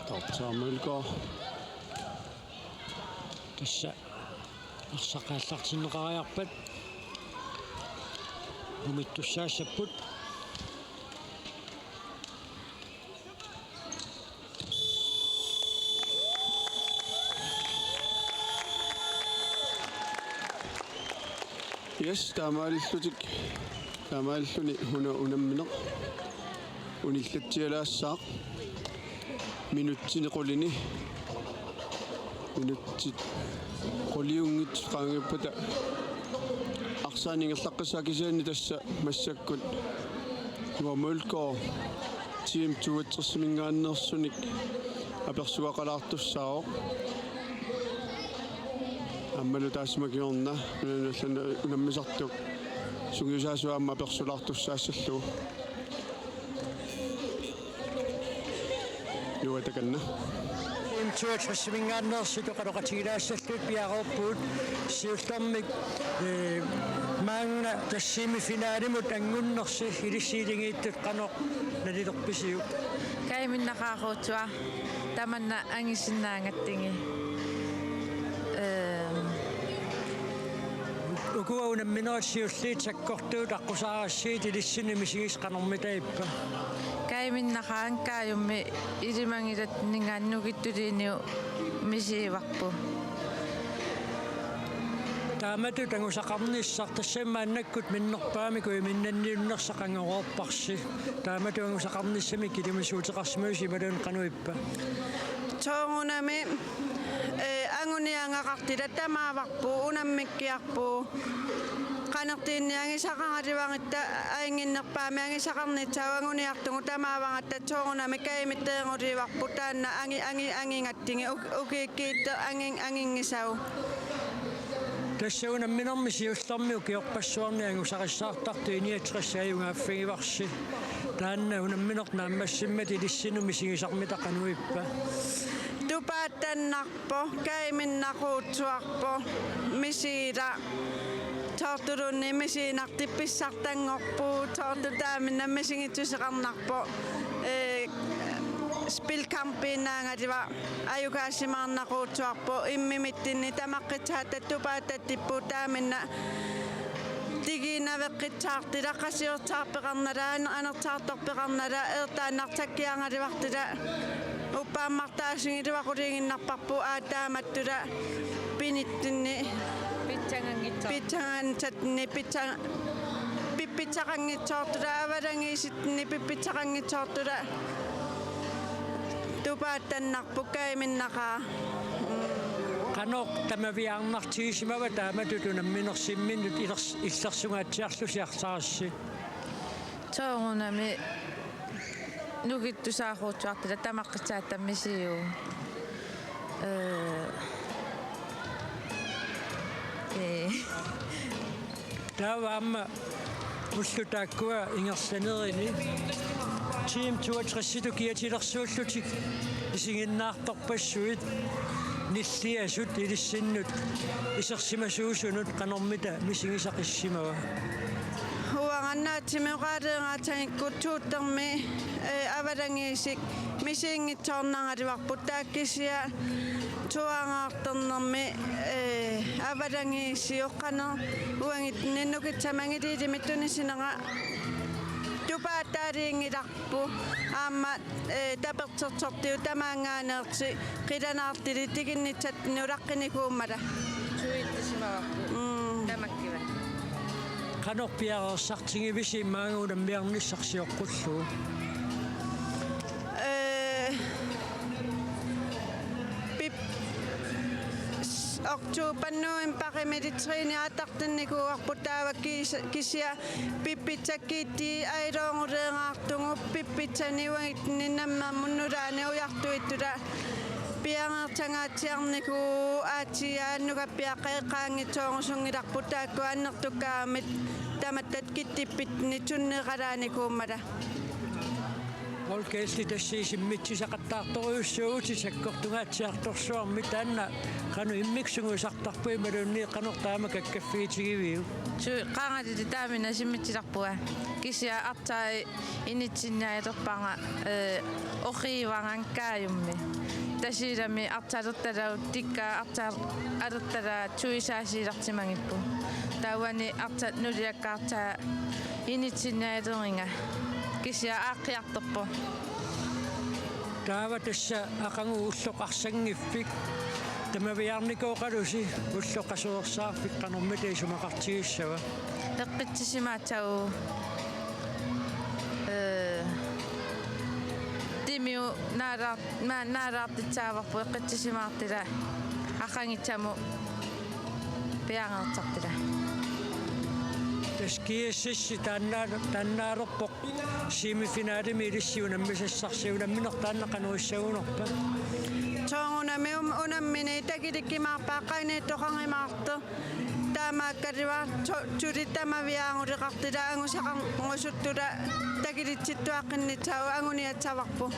Tortsaamulko. Tassa arsaq aallartinneqariarpat mumittussaassapput. Yes, taamaalillutik, taamaalilluni una unammineq unillatsialaassaaq. Minutsini qulini, minutsit quliunngitsut qaangiuppata arsaq ingerlaqqissaaq, kisianni tassa massakkut Nuummuulko Team toogtres-iminngaanneersunik apersugaqalaartussaavoq. Aammalu taassuma kingorna nunanut allanut unammisartup sungiusaasoq aamma apersulaartussaassallugu. Juuatakanna. Team toogtres-iminngaanneersut oqaloqatigilaassallutik piareerpugut, siullermik, ee, maanna tassa semifinalimut anngunnersi ilissi ilingiittut qanoq nalilerpisiuk? Kaiminnaqqaarutsuaq tamanna angisinnaagatsigu. Ehm. Ukua unamminerit siulliit sakkortuut aqqusaarassigit ilissinnut misigisat qanormitaava? Kaiminnaqqaarutsuaq Kajummi ilimagilatsinninngaanniit nukittuliiniut misigivarput. Taamatut angusaqarnissaq tassami maannakkut minnerpaamik uiminnanniunnersaq angoreerparsi. Taamatut angusaqarnissamik ilimasuuteqarsimasoq imaluunniit qanoq ippa? Soorunami, ee, anguniagaqartitaq tamaavarput, unammikkiarput. Qanertiinni angisaqaralivaritta ajunnginnerpaamik angisaqarnissaa anguniartugut tamaavaratta, soorunami Kajummi teerulivarput taanna angi-, angi-, angigatsigu uk-, ukiukkiit angin-, anginngisagut. Tassa unamminermi siullermi ukiorpassuarni angusarissaartartut niogtres ajugaaffigivarsi. Taanna unammineq naammassimmata ilissinnut misigisarmita qanoq ippa? Tupaatannarpoq, Kajummi naquutsuarpoq, misigilaq. Soortuluunniit misiginartut pissartanngorput, soorlu taamani misigitsuseqarnarpoq. Ee, spilkampiinnaanngilaq, ajugaasimaarnaquutsuarpoq, immimitsinni tamaqqissaata tupaatatsipput, taamani tigiinnaveqqissaartitaq, qasiorsaarpeqarnala, aner-, anersaartorpeqarnala, eertaannartakkiaralivartila, uppaammartaasigiluaquliiginnarparput, aa, taamattula pinitsinni. Pitsanganngitsoor. Pitsanganngitsatsinni, pitsa-, pippissaqanngitsoortula, avalangiisitsinni pippissaqanngitsoortula. Tupaatannarpoq Kajuminnaqaaq. Qanoq tamaviaarnartigisimava taamatut unamminersiminut ilers-, illersugaatsiarlusi arlaassi? Soorunami nukittusaarutsuartut tamaqqissaata misigiuk. Ee. Ee. Taava aamma ullut taakkua ingerlanerini Team toogtres-itut kiatilersuullutik isiginnaartorpassuit. Nilliasut ilissinnut isersimasuusunut qanormita misigisaqissimava? Uangannaatsimioqaaleeraatagikku tuuttermi, eh, avalangiisik misiginngitsoornaraluarput, taava kisianni tuaangaartornermi, eh, avalangiisiuqqaner uanginni nukitsamangiliilimit tunisinera tupaataaliinngilarput aamma, eh, tapersersortigut tamaanngaanneersoq qilanaartili tikinnitsatta nulaqqinikuummata. Suitsisimavarput. Mm. Tamakkiva. Qanoq piareersartigivisi maanga unammiarnissarsioqqullugu? Eh, pip-, s-, oktober, november, militærini atartinnikuuarput taava kis-, kisianni pippitsakkit ti ailooruleeraartugut pippitsanik uanginni namminermut nulaani ujartuittut piareersagaatsiarnikuuaat, atia nukappiaqqat eqqaanngitsoorusunngilarput taakku annertukkaangamik tamatta kittippitsinni tunniiqalaanikuummata. Olga Eldi, tassa isimmitsisaqattaartorujussuuvutit sakkortungaatsiartorsuarmi, taanna qanoq immikkut sungiusartarpit imaluunniit qanoq taama kakkaffigitigiviuk? Suu, qaangalili taamina isimmitsisarpunga. Kisianni aatsaat initsinnialerpara, eh, oqiivaran kaajummi. Tasiilami aatsaat atortalaat tikka aatsaat atortalaat suisaasiilartimagipput. Taavani aatsaat nuliakka aatsaat initsinnialeriga. Kisianni aaqqiartorpoq. Taava tassa aqagu ulloq arsanngiffik tamaviaarnikooqalusi, ulloq qasuersaarfik qanormita isumaqartigissava? Eqqissisimaassaaq. Eh, timiu naalaar-, ma-, naalaartitsaavarput eqqissisimaartila aqaguatsiamut piareersartila. Tassa G S S taanna-, taannaalerpoq semifinalemi ilissi unammisassarsi, unammineq taanna qanoq issagunarpa? Soorunami un-, unammini takutikkumaarpaa qaniittoqanngimaartoq. Taamaakkaliva to-, tuli tamaviaaruleqartila angusaqarngusuttula takulitsittuaqqinnissaq anguniassavarput.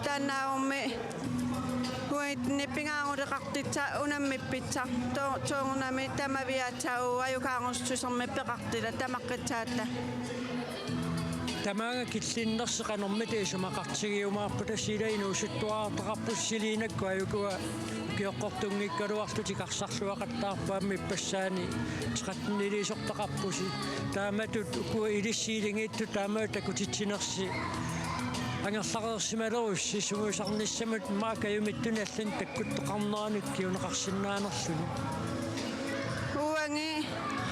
Taannaagummi uanginni pingaaruleqartussaq unammippissaq. To-, soorunami tamaviaassaaq ajukaarusussusermik peqartila tamaqqissaatta. Tamaanga killinnersi qanormita isumaqartigiumaarput, tassa ila inuusuttuarartaqarpusi Seliinakkut ajukua ukioqqortunngikkaluarlutik arsarluaqattaarput aamma ippassaani tretten-iliisortaqarpusi. Taamatut ukua ilissi ilingiittut taamatut takutitsinersi angerlareersimalerussi sungiusarnissamut maani kajumittuni allani takkuttoqarneranik kinguneqarsinnaanerluni. Uangi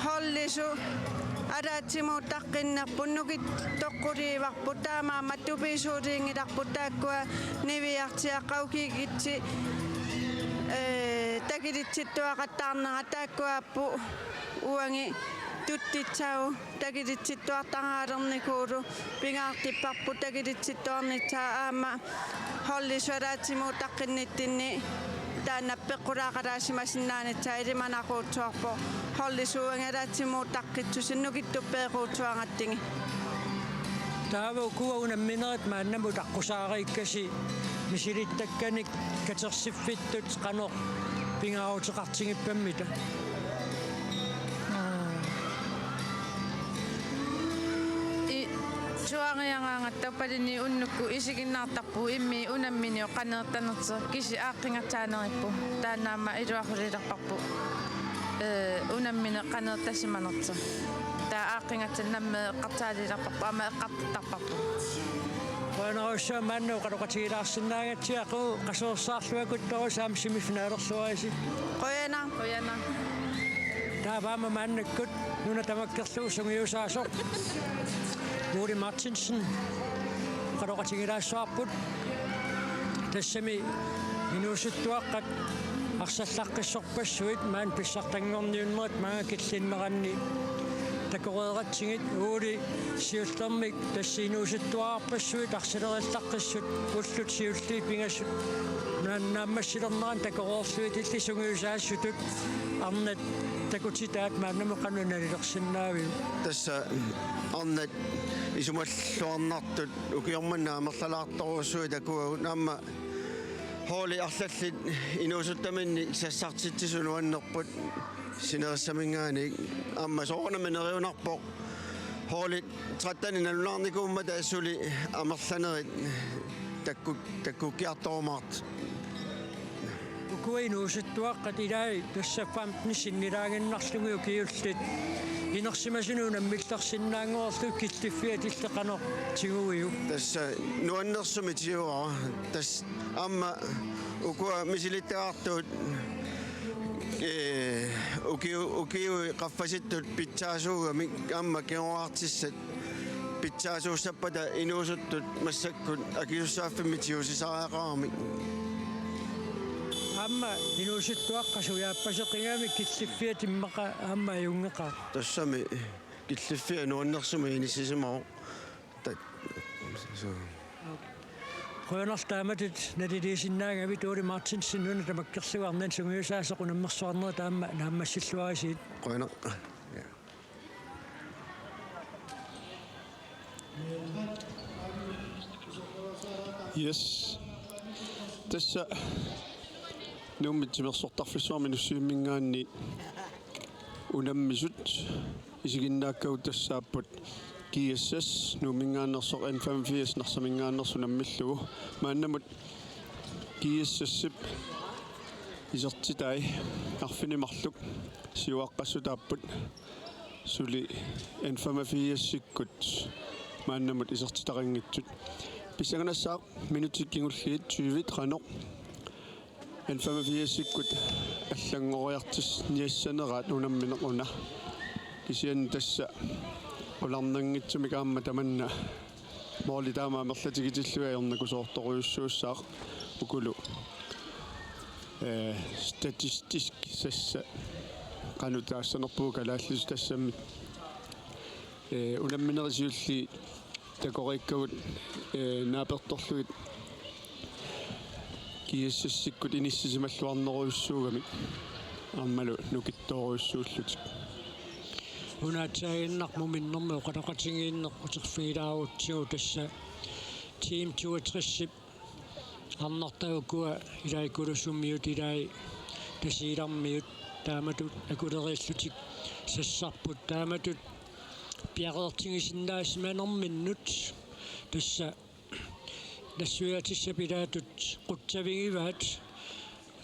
holdisu ataatsimuuttaqqinnerput nukittoqquliivarput taamaammat tupiisuulinngilarput taakkua niviarsiaqqat ukiukitsi, eh, takulitsittuaqattaarnerat taakkua pu-, uangi tuttussaagut takulitsittuartaraalernikuullu pingaartipparput takulitsittuarnissaa aamma holdisu ataatsimuuttaqqinnittunni taanna peqqulaaqataasimasinnaanissaq ilimanaaquutsuarpoq holdisu uangi ataatsimuuttaqqitsusi nukittup peequutsuaratsigu. Taava ukua unamminerit maannamut aqqusaariikkasi misilittakkanik katersiffittut qanoq pingaaruteqartigippammita? I-, suaariaraangatta Palini unnukkut isiginnaartarpugut immikkut unamminiup qaneertanersoq, kisianni aaqqigassaanerippoq. Taanna aamma iluaqulilerparput. Eh, unammineq qaneertasimanersoq. Taava aaqqigassaq nammineq eqqarsaalilerparput, aamma eqqartortarparput. Qujanarsuaq maanna oqaloqatigilaarsinnaagatsigu, qasuersaarluakuttorujussuit aamma semifinalerluarisi. Qujanaq. Qujanaq. Taava aamma maannakkut nuna tamakkerlugu sungiusaasoq Ole Martinsen oqaloqatigilaassavarput. Tassami inuusuttuaqqat arsallaqqissorpassuit maani pissartanngorniunnerit maanga killinneranni takoreeratsigit, Ole, siullermik tassa inuusuttuararpassuit arsalerillaqqissut ullut siulliit pingasut naan-, naammassilerneranni takoreerluit, illit sungiusaasutut arnat takutitaat maannamut qanoq nalilersinnaaviuk? Tassa arnat isumalluarnartut ukioq manna amerlalaartorujussuit takuagut aamma Holdit arlallit inuusuttaminnik sassartitsisut nuannerput sinerissaminngaanniit, aamma soorunami neriunarpoq holdit tretten nalunaarnikuummata suli amerlanerit takku-, takkukkiartorumaartut. Ukua inuusuttuaqqat ilaat tassa femten sinnilaaginnarlugit ukiullit inersimasunut unammillersinnaanngorlugit killiffiat illit qanoq tiguiuk? Tassa nuannersumik tiguara. Tassa aamma ukua misilittagaqartut, ee, ukiu-, ukiut qaffasittut pitsaasuugamik aamma kingoraartissat pitsaasuussappata inuusuttut massakkut akisussaaffimmik tigusisariaqaramik. Aamma inuusuttuaqqat sujaappaseqigami killiffiat immaqa aamma ajunngeqaaq. Tassami killiffiat nuannersumik inissisimavoq. Ta-, so. Qujanaq taamatut naliliisinnaagavit. Ole Martinsen, una tamakkerlugu arnanut sungiusaasoq, unammersuarnerit aamma naammassilluarisiuk. Qujanaq. Ja. Yes. Tassa Nuummi timersortarfissuarmi Nuussuimminngaanniit unammisut isiginnaakkagut tassaapput G S S Nuumminngaanneersoq, N femogfirs Narsaminngaanneersoq unammillugu. Maannamut G S S-ip isertitai arfineq-marluk siuaqqassutaapput, suli N femogfirs-ikkut maannamut isertitaqanngitsut. Pissanganassaaq minutsit kingulliit tyve qanoq N femogfirs-ikkut allanngoriartussaanera unammineq una. Kisianni tassa qularnanngitsumik aamma tamanna måli taama amerlatigitillugit ajornakusoortorujussuussaaq ukulu. Ee, statistisk tassa qanoq taassanerpugut kalaallisut tassami. Ee, unamminerit siulliit takoriikkagut, ee, naapertorlugit G S S-ikkut inissisimalluarnerujussuugamik aammalu nukittoorujussuullutik. Una aatsaannguaq muminnermi oqaloqatigiinneq uterfigilaarutsigu tassa Team toogtres-ip arnartaat ukua ilai Kulusummiut, ilai Tasiilarmiut taamatut akuleriillutik sassarput, taamatut piareertigisinnaasimanerminnut tassa nassuiaatissap ilaatut qutsavigivaat.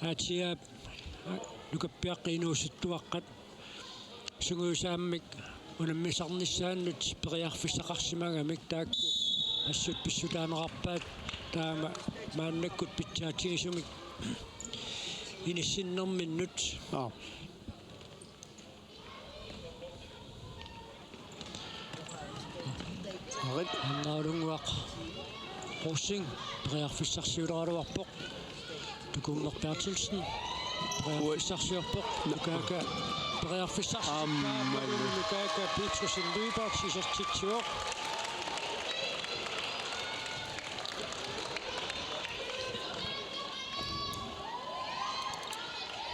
Aasiaap nukappiaqqat inuusuttuaqqat sungiusaammik unammisarnissaannut periarfissaqarsimagamik taakku assut pissutaaneqarpaat, taama maannakkut pitsaatigisumik inissinnerminnut. Aa. Arit. Annaarunguaq Rosing periarfissarsiuleraluarpoq. Tukummer Berthelsen periarfissarsiorpoq. Nukaaka periarfissarsi-, aamma. Nukaaka Petersen Lyberth isertitsivoq.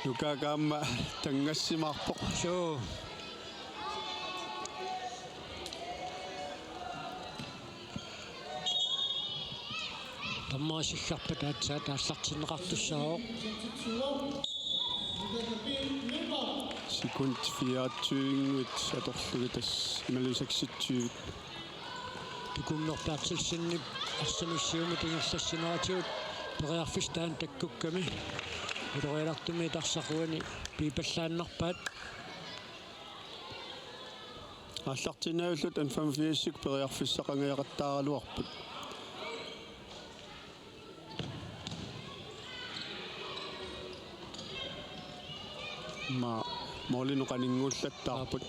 Nukaaka aamma tanngassimaarpoq. Suu. Tammaasigarput aatsaat aallartinneqartussaavoq. Sekund fireogtyve atorlugit tassa imaluunniit seksogtyve. Tukummer Berthelsenip arsamik siumut ingerlassineratigut periarfissaq taanna takkukkami. Ilorialartumik tassaaruani piipallaannarpaat. Aallartinnaviullutik N femogfirs-ikkut periarfissaqangajaqattaaraluarput. Aamma målinut qaninnguullattaarput.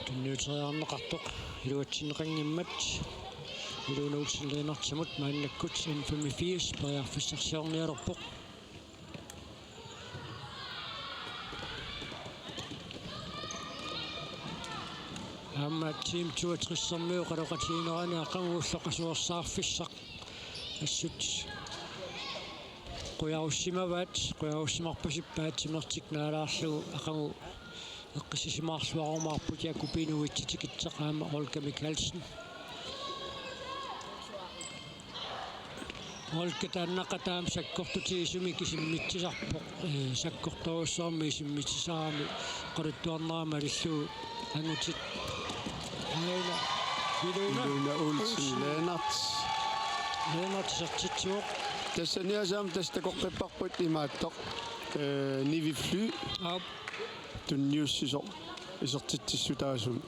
Tunniuteriarneqartoq iluatsinneqanngimmat Ilona Olsen Lennartsimut maannakkut N femogfirs periarfissarsiornialerpoq. Aamma Team toogtres-ermiut oqaloqatiginerani aqagu ulloqasuersaarfissaq assut qujarussimavaat, qujarussimarpasippaat timertik naalaarlugu aqagu Eqqissisimaarluarumaarput Jakobine Uitsi tikitseq aamma Olga Mikaelsen. Olga taannaqa taama sakkortutigisumik isimmitsisarpoq, ee, sakkortoorujussuarmik isimmitsisarami oqaluttuarnerama malillugu angutit. Aana Iluna Iluna Olsen Olsen. Lennert. Lennert isertitsivoq. Tassaniasaam tassa takoqqipparput imaattoq, ee, Nivi Fly. Aap. Tunniussisoq isertitsissutaasumik.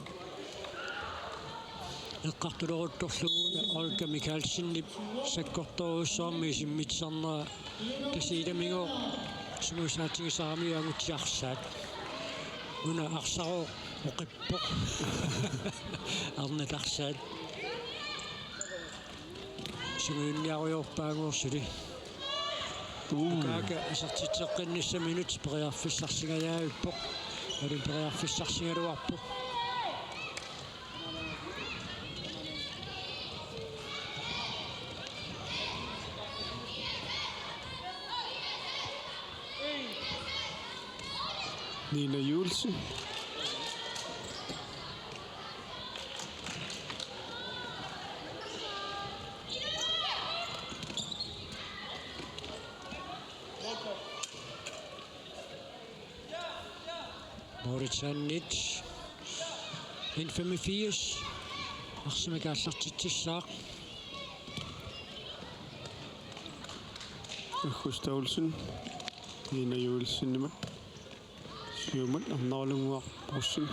Eqqartuleruttorlugu Olga Mikaelsenip sakkortoorujussuarmik isimmitsisarnera tassa ilamigu sumuisaatigisarami angutit arsaat. Una arsarooq oqippoq. Arnat arsaat. Sungiunniarujoorpaanngorsuli. Uu. Nukaaka isertitseqqinnissaminut periarfissarsingajaavippoq. Alu periarfissarsigaluarpoq. Nina Juulsen. Moritz Annit. N femogfirs. Arsamik aallartitsissaaq. Augusta Olsen. Nina Juulsenimut. Siumut Arnarlunnguaq Brugsen.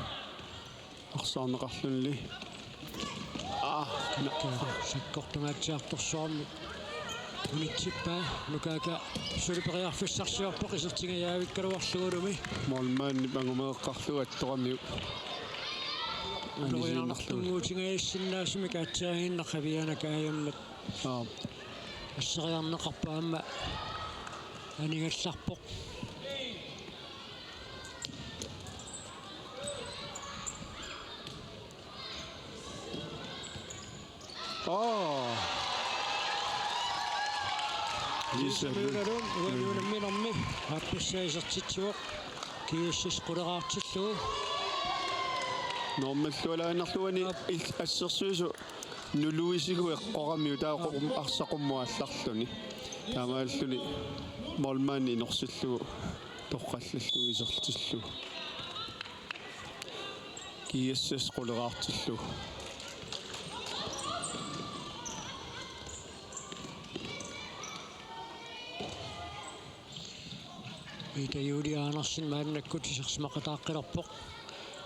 Arsaarneqarluni. Aa, na. Sakkortungaatsiartorsuarmik unitsippaa. Nukaaka suli periarfissarsiorpoq isertingajaavikkaluarlugulumi. Målmandip angumeeqqarlugu attoramiuk. Ulorianartunnguutingajassinnaasumik aatsiaginnaq Aviana Kajammat. Aap. Asseriarneqarpoq aamma anigallarpoq. Aa. Lisa Møller. Møller, uani unamminermi aappassaa isertitsivoq. G S S quleraartillugu. Normillualaannarluani il-, assersuisoq nuluisigu eqqoramiuk taava qum-, arsaq qummut aallarluni. Taamaalilluni målmandi inorsillugu toqqallallugu isertillugu. G S S quleraartillugu. Ida Julie Andersen maannakkut isersimaqataaqqilerpoq.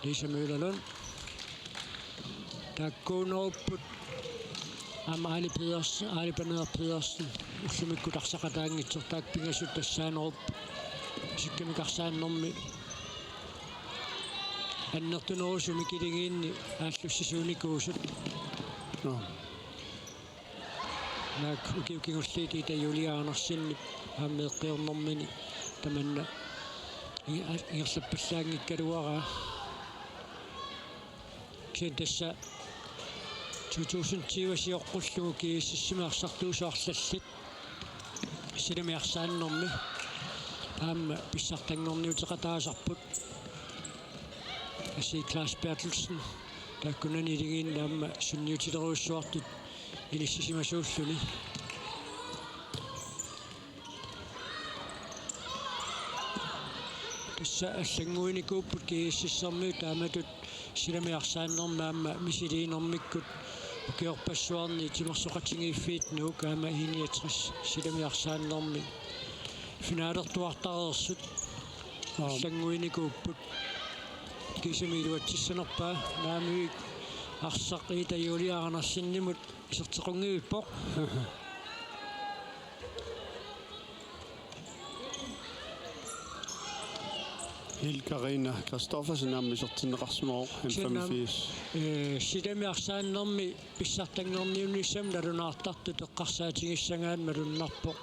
Lisa Møller Lund. Taakkuunerupput aamma Ali Pedersen, Ali Paneer Pedersen ullumikkut arsaqataanngitsoq, taakku pingasut tassaanerupput isikkamik arsaannermi annertunerusumik iligiinni aallussisuunikuusut. Nå. Naak ukiut kingulliit Ida Julie Andersenip aamma meeqqiornermini tamanna inge-, ingerlappallaanngikkaluaraa. Kisianni tassa to tusind tyve sioqqullugu G S S-imi arsartuusoq arlallit silami arsaannermi aamma pissartanngorniuteqataasarput. Asi Claus Berthelsen taakkunani iligiinni aamma sunniutilerujussuartut inissisimasuulluni. Tassa allannguinikuupput G S S-ermiut taamatut silami arsaannermi aamma misiliinermikkut ukiorpassuarni timersoqatigiiffiit Nuuk aamma I niogtres silami arsaannermi finalertuartareersut. Aap. Allannguinikuupput. Kiisami iluatsissanerpaa naamik arsaq Ida Julie Andersenimut isertequnngivippoq. Hil Karina Christoffersen aamma isertinneqarsimavoq, N femogfirs. Ee, silami arsaannermi pissartanngorniunnissamut nalunaartartut eqqarsaatigissagaanni malunnarpoq.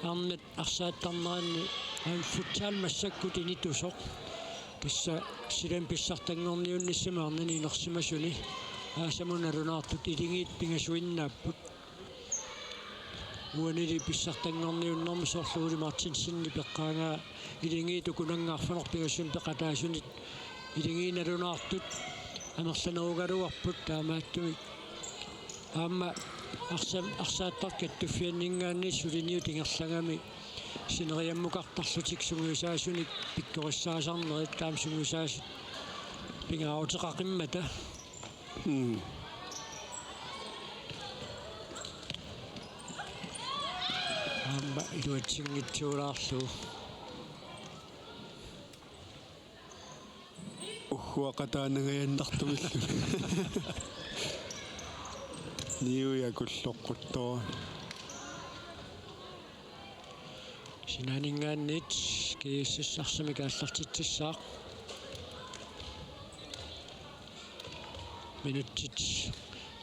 Arnat arsaattarneranni aamma futsal massakkut initusoq. Tassa silami pissartanngorniunnissamut arnani inersimasuni aasamut nalunaartut iligiit pingasuinnaapput. Uanili pissartanngorniunnermi soorlu Ole Martinsenip eqqaagaa iligiit ukunannga arfineq-pingasunut peqataasunit iligiinnalunaartut amerlanerugaluarput taamaattumik. Aamma arsam-, arsaattartut kattuffianninngaanniit suliniut ingerlagami sineriammukartarlutik sungiusaasunik pikkorissaasarnerit taama sungiusaasut pingaaruteqaqimmata. Mm. Aamma iluatsinngitsuulaarlugu. Uhuaqataanangajannartumillu. Niuiakulloqquttoq. Sinaaninngaanniit G S S arsamik aallartitsissaaq. Minutsit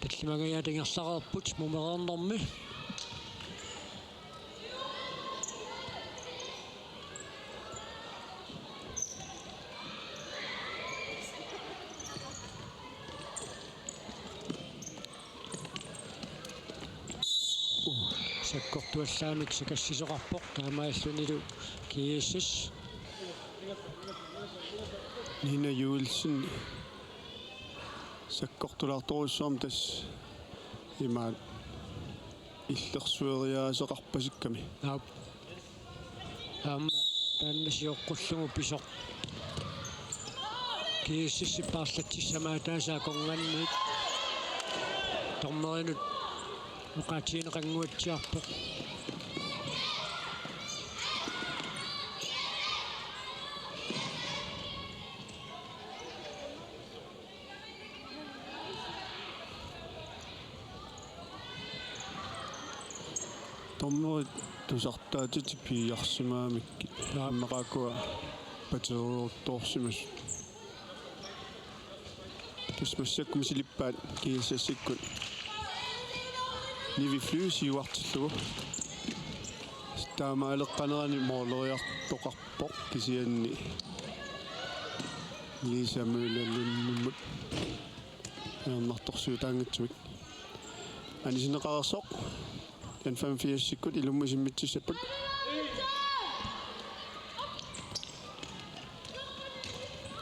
tallimangajaat ingerlareerput mumereernermi. Sakkortuallaamik sakassisoqarpoq taamaalillunilu G S S. Nina Juelsen sakkortulaartorujussuarmik tassa imaat illersueriaaseqarpasikkami. Aap. Aamma taanna sioqqullugu pisoq. G S S-ip paarlatsissamaataasa akornanniit. Dommerinut oqaatigineqannguatsiarpoq. Dommerit tusartaatitik piiarsimagamikku. Aap. Aamma qaakkua pateeruttoorsimasut. Tassa massakkut misilippaat G S S-ikkut. Nivi Fly siuartillugu. Taamaaleqqanerani mooleriartoqarpoq kisianni Lisa Møller Lundimut ajornartorsiutaanngitsumik. Anisinneqareersoq. N femogfirsikkut ilummut isimmitsissapput.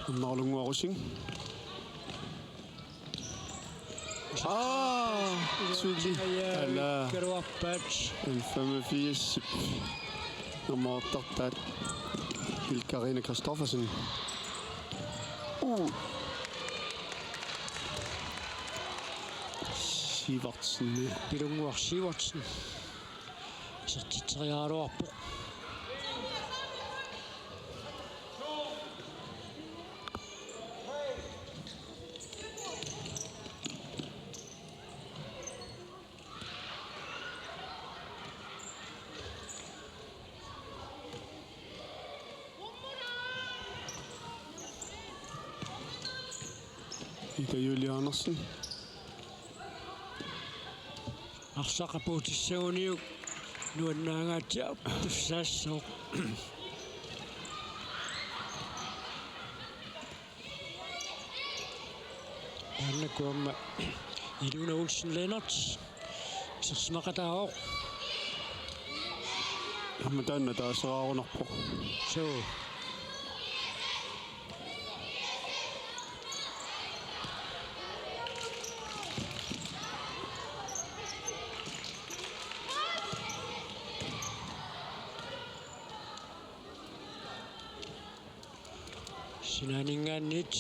Unnaarlunguarusing. Aa, suli. Ala. Kaluarpaat. N femogfirsip nummertartaat Hilkarina Christoffersen. Uh. Sivertsen. Pilunnguaq Sivertsen. Isertitseriaraluarpoq. Ida Julianersen. Arsaq apuutissaguniuk nuannaangaatsiaq tussaassaaq. Taannakkut aamma Ilona Olsen Lennert isersimaqataavoq. Aamma taanna taaseraarunarpoq. Suu. Sinaaninngaanniit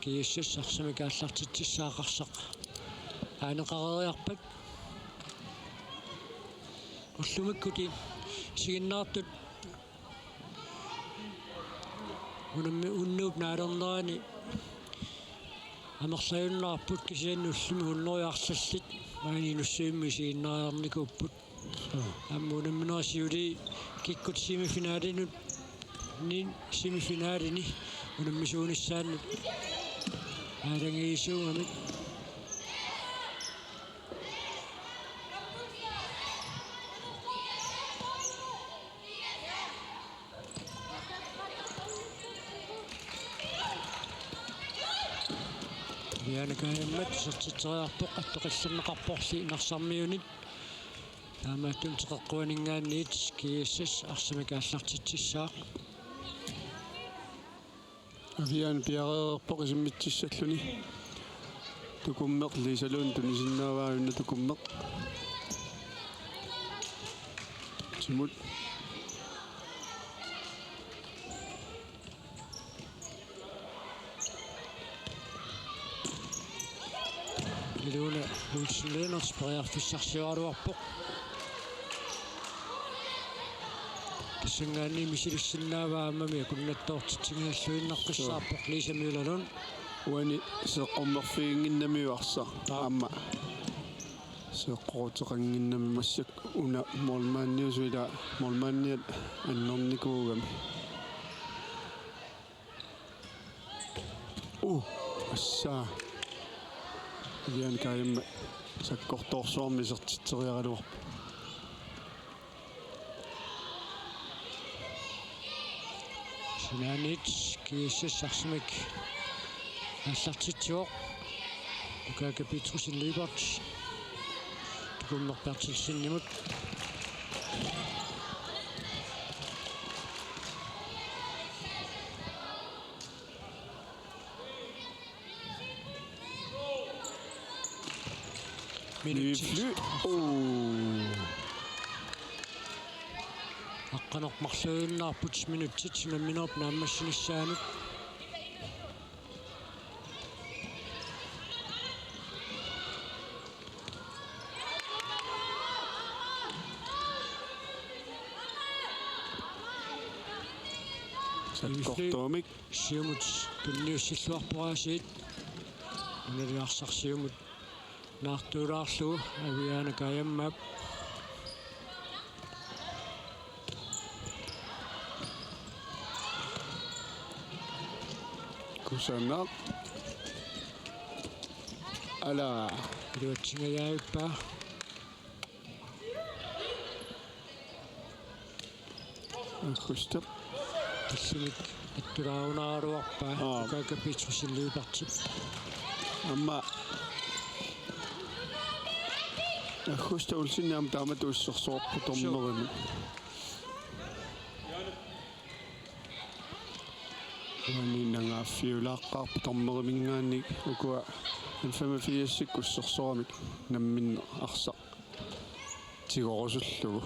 G S S arsamik aallartitsissaaq arsaq aaneqareeriarpat. Ullumikkut isiginnaartut unammi-, unnuup naalernerani amerlajunnaarput kisianni ullumi hundrede arlallit maani Nuussuarmi isiginnaariarnikuupput. Aamma unamminerit siulii kikkut semifinalinut, ni semifinalini unammisuunissaannut aalajangiisuugamik. Ilianakaajammat isertitseriarpoq, attoqillerneqarporli Narsarmiunit. Taamaattumik teqeqquaninngaanniit G S S arsamik aallartitsissaaq. Avian piareerpoq isimmitsissalluni. Tukummeq Liisa Lund tunisinnaavaa, una Tukummeq. Timut. Iluna Olsen Lennert periarfissarsioraluarpoq. Tassanngaanniit misilissinnaavaa aammami akunnattoortitsigigalluinnaqqissaarpoq Liisa Møller Lund. Uani seeqqummerfiginnginnamiuk arsaq. Aap. Aamma seeqqoruteqannginnami massakkut una målmandiusut ila målmandiat annernikuugami. Uh, assa. Avian Kajamma sakkortoorsuarmik isertitseriaraluarpoq. Sinaaniit G S S arsamik aallartitsivoq. Ukaka Petrussen Lyberth. Tukummeq Berthelsenimut. Minutsit. Fly. Oh. Aqqaneq-marluinnarput minutsit unamminerup naammassinissaanut. Sakkortuumik. Siumut tunniussilluarpoq aasiit. Unali arsaq siumut naartuulaarlugu Aviana Kajammaap. Kusanaq. Ala. Iluatsingajavippaa. Aggusti. Tallimik attulaarunaraluarpaa. Aap. Ukaka Petrussen Lyberthip. Aamma Aggusti Olsen aamma taamatut ussersoorpoq dommerimik. Uani nangaaffiulaaqqaarpoq dommeriminngaanniit ukua N femogfirsikkut ussersoramik namminneq arsaq tigorusullugu.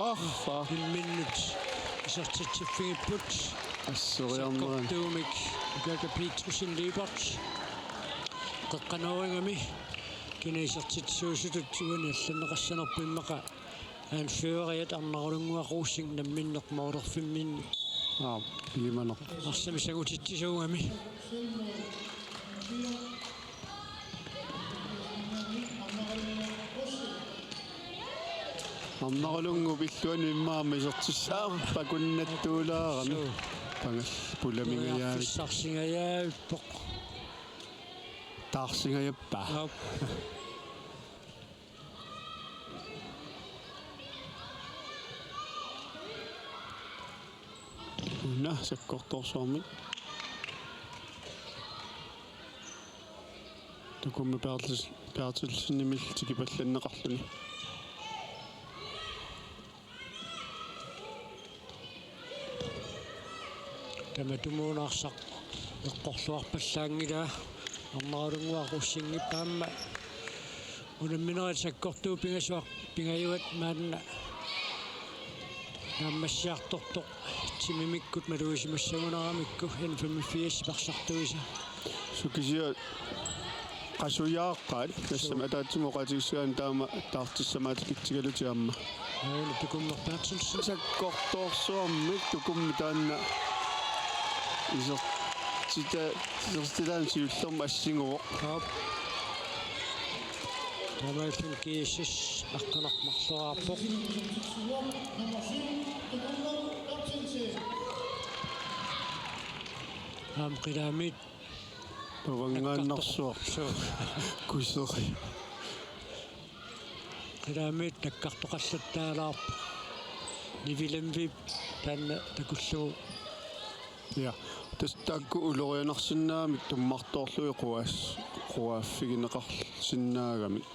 Arfa. Imminnut isertitsiffigipput. Asseriarnerani. Sakkortuumik Ukaka Petrussen Lyberth. Qeqqanoorigami kina isertitsisuusutut uani allanneqassanerput immaqa anføreriat Arnarulunnguaq Rosing namminneq målerfimminni. Aap, pigimaneq. Arsamik sangutitsisuugami. Arnarulunnguup illuanut immaqa aamma isertissaaq, pakunnattuulaarami. Suu. Pangal pulamingajavik. Periarfissarsingajaavippoq. Taarsingajappaa. Aap. Una sakkortoorsuarmik. Tukummi Bertels-, Bertelsenimit tikipallanneqarluni. Tamatumuuna arsaq eqqorluarpallaanngilaa, Arnarulunnguaq Rosingip aamma unamminerit sakkortuut pingasuar-, pingajuat maanna naammassiartortoq timimikkut malugisimasuunaramikku N femogfirs parsartuisa. Sukisiat qasujaaqaat, tassami ataatsimut oqaatigissagaanni taama taartissamaatikitsigalutik aamma. Aana Tukummeq Berthelsen. Sakkortoorsuarmik Tukummi taanna isertita-, isertitaani siullermik assiguvoq. Aap. Taamaalilluni G S S aqqaneq-marloraarpoq. Aamma qilaamiit Pavanngaannarsuaq. Suu. Kuseri. Qilaamiit nakkartoqallattaalaarpoq. Nivi Lemvip taanna takullugu. Ja. Tassa taakku ulorianarsinnaagamik tummartoorlugit quas-, quaaffigineqarsinnaagamik.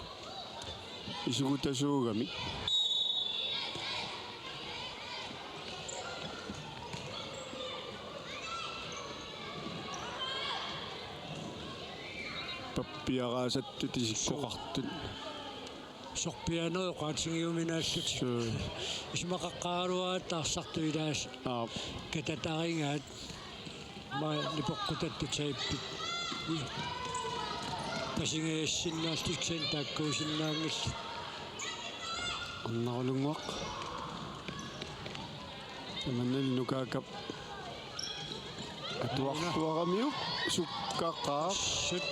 Isugutasuugamik. pappiaraasattut isikkoqartut. Sorpianerup oqaatigiuminaallutik. Suu. Isumaqaqqaaraluaratta arsartut ilaasa. Aap. Katatarigaat. Maa nipoqqutattut saippit. Pasingajassinnaallutik kisianni taakkuusinnaanngillat. Arnarulunnguaq. Tamanna Nukaakap atuarluaramiuk sukkaqaaq. Sut.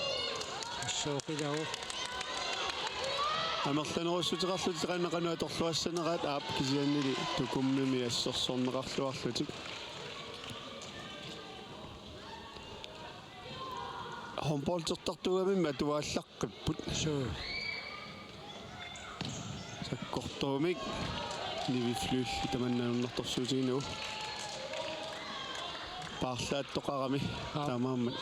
Sooqilagu. Amerlanerussuteqarlutik qanoq qanoq atorluassaneraat aap kisiannili Tukummimi assersorneqarluarlutik. Håndboldertartuugamimmi atuallaqqippoq. Suu. Sakkortuumik Nivi Flygel tamanna nuannertorsuutigineq. Paarlaattoqarami. Aap. Taamaammat.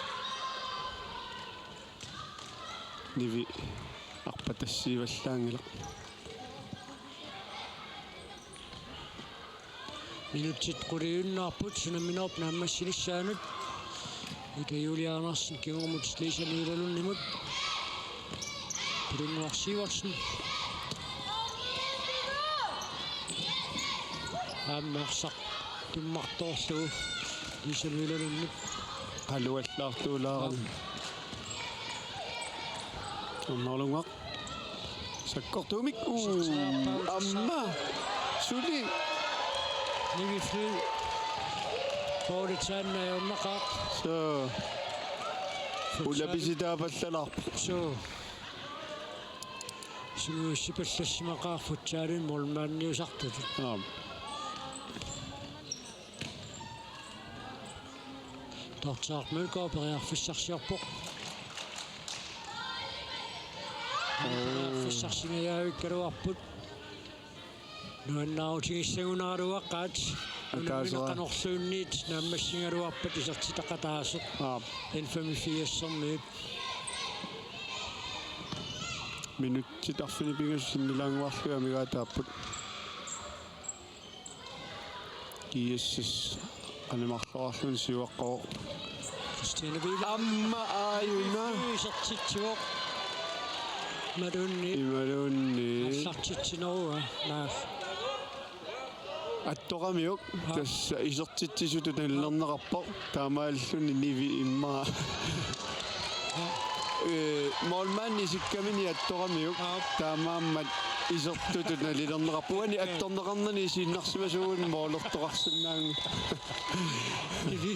Nivi arpatassiivallaanngilaq. Minutsit quliunnaarput unamminerup naammassinissaanut. Ida Julie Andersen kingumut Lisa Møller Lundimut. Pilunnguaq Sivertsen. Aamma arsaq tummartoorlugu Lisa Møller Lundip. Qaluallaartuulaarami. Arnarulunnguaq. Sakkortuumik. Uu, aamma. Suli. Nivi Flygel. Poulitsaanna ajornaqaaq. Suu. Futsal. Ulapisitaapallalaarpoq. Suu. Sumuussipallassimaqaaq futsalimi målmandiusartutut. Aap. Tortsaaq Mølgaard periarfissarsiorpoq. Periarfissarsingajavikkaluarput. Nuannaarutigissagunaraluaqaat. Akaasera. Unammineq qanorluunniit naammassigaluarpat isertitaqataasoq. Aap. N femogfirsimiit. Minutsit arfineq-pingasut sinnilaannguarlugit amigaataapput. G S S animarluarluni siuaqqavoq. Christine Biilaang. Aamma aajuna. Isertitsivoq. Imaluunniit. Imaluunniit. Aallartitsineruva. Naa. Attoramiuk. Aa. Tassa isertitsisutut nalilerneqarpoq. Taamaalluni Nivi immaqa. Ee, målmandi isikkamini attoramiuk. Aap. Taamaammat isertutut nalilerneqarpoq. Uani attorneqarnani isiinnarsimasuugut målertoqarsinnaanngilaq. Nivi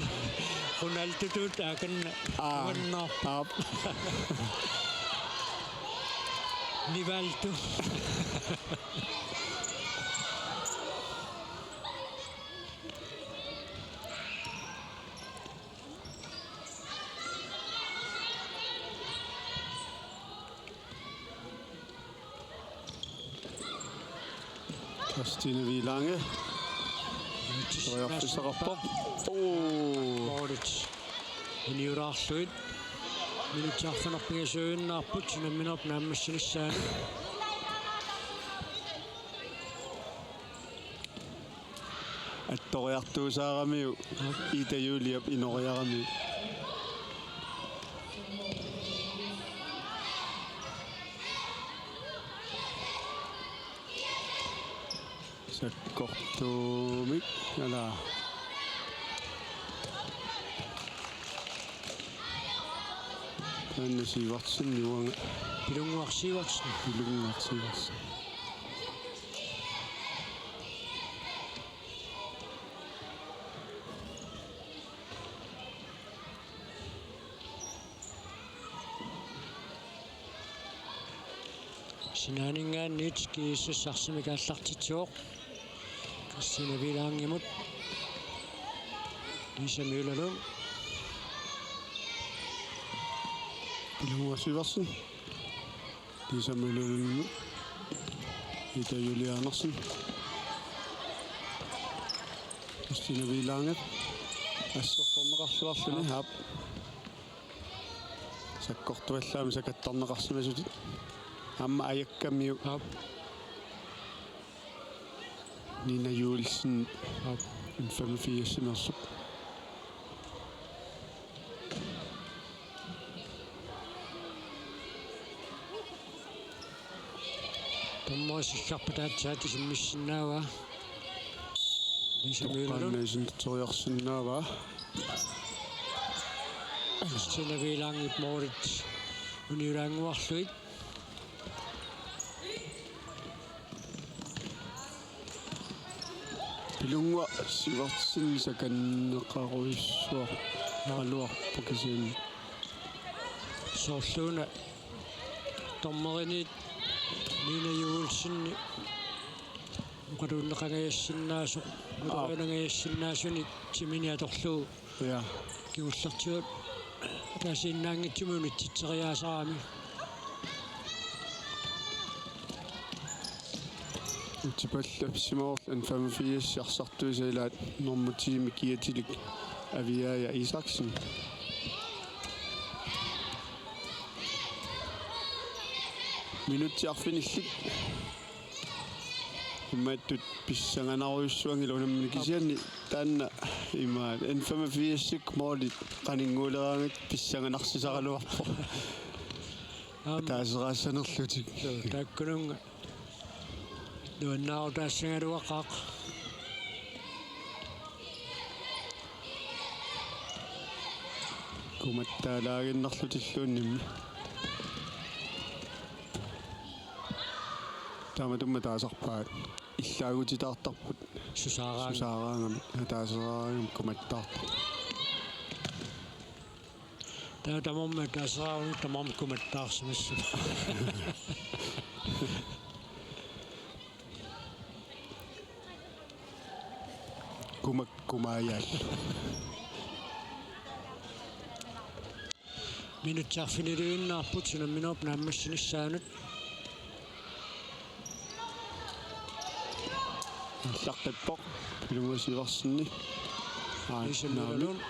Ronaldotut akanna. Aa. Uannaarpoq. Aap. Nivaldo. Christine Vilange. Periarfissaqarpoq. Oo. Målit. Iniulaarlugit. Minutsit arfineq-pingasuinnaarput unamminerup naammassinissaanut. Attoriartuusaaramiuk Ida Juliap inoriaramiuk. Sakkortuumik, ala. Taanna Sivertsen uanga. Pilunnguaq Sivertsen. Pilunnguaq Sivertsen. Sinaaninngaanniit G S S arsamik aallartitsivoq. Christine Vilangimut. Lisa Møllerlund. Pilunnguaq Sivertsen. Lisa Møllerlund. Ida Julie Andersen. Christine Vilange. Assersorneqarluarluni. Aap. Sakkortuallaamik sakattarneqarsimasutit. Aamma ajakkamiuk. Aap. Nina Juelsen. Aap. N femogfirsimeersoq. Sikkarput aatsaat isimmissinnaavaa. Lisa Møller Lund. Toqqaannaq isinnertioriarsinnaavaa. Christina Viilaanngip målit uniulaannguarlugit. Pilunnguaq Sivertsen sakanneqarujussuaq. Naluarpoq kisianni. Soorluuna dommeriniit Nina Juulsenip oqaluunneqangajassinnaasoq, aa, oqaluunneqangajassinnaasoq timini atorlugu. Ja. Kingullertigut ataasiinnaanngitsumik unitsitseriaasarami. Utipallap simoorl N femogfirs arsartuisa ilaat nummer ti-mi kiatilik Aviaja Isaksen. Minutsit arfinillit. Imaattoq pissanganarujussuanngilaq unammineq kisianni taanna imaat N femogfirs-ikkut målit qaninnguuleraangakkit pissanganarsisaraluarpoq. Aamma. Ataaseraassanerlutik. Suu, taakkununnga nuannaarutaassagaluaqaaq. Kumattaalaaginnarlutilluunniimmi. Taamatummat taasarpaat. Illaagutitaartarput. Susaaraang-, susaaraangamik. Ataaseraangamik kumattaartarput. Taava tamarmik ataaseraangamik tamarmik kumattaarsimassapput. Kumak-, kumaajaat. Minutsit arfiniliinnarput unamminerup naammassinissaanut. Allaqqippoq Pilunnguaq Sivertsen. Aa, Lisa naamik. Møller Lund.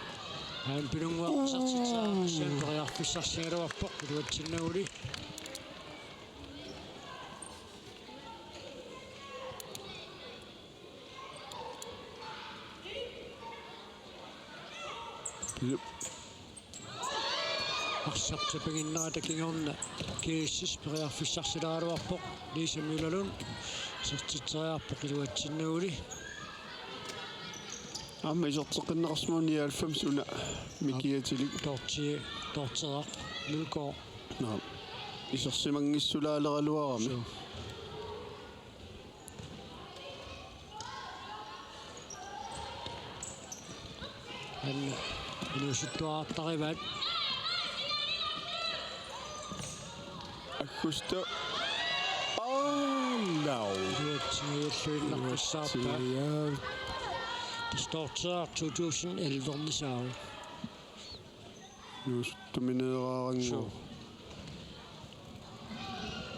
Aamma Pilunnguaq isertitseriarpassuarnik periarfissarsigaluarpoq iluatsinnaguli. Jep. Arsaq sapinnginnera kingorna G S S periarfissarsilaaraluarpoq. Lisa Møller Lund isertitseriarpoq iluatsinnaguli. Aamma iserteqqinneqarsimavoq nioghalvfems una mikiatilik. Toorti-, Toorteeraq Mølgaard. Naa. Isersimanngissulaaleraluarami. Suu. Aamma inuusuttuartarivaat. Aggusta. Aallau. Iluatsinnguilluinnaqqissaarpaa. Iluatsinnguit. Toorteeraq to tusind elleve-ernisaavoq. Inuusuttumineeraangu. Suu.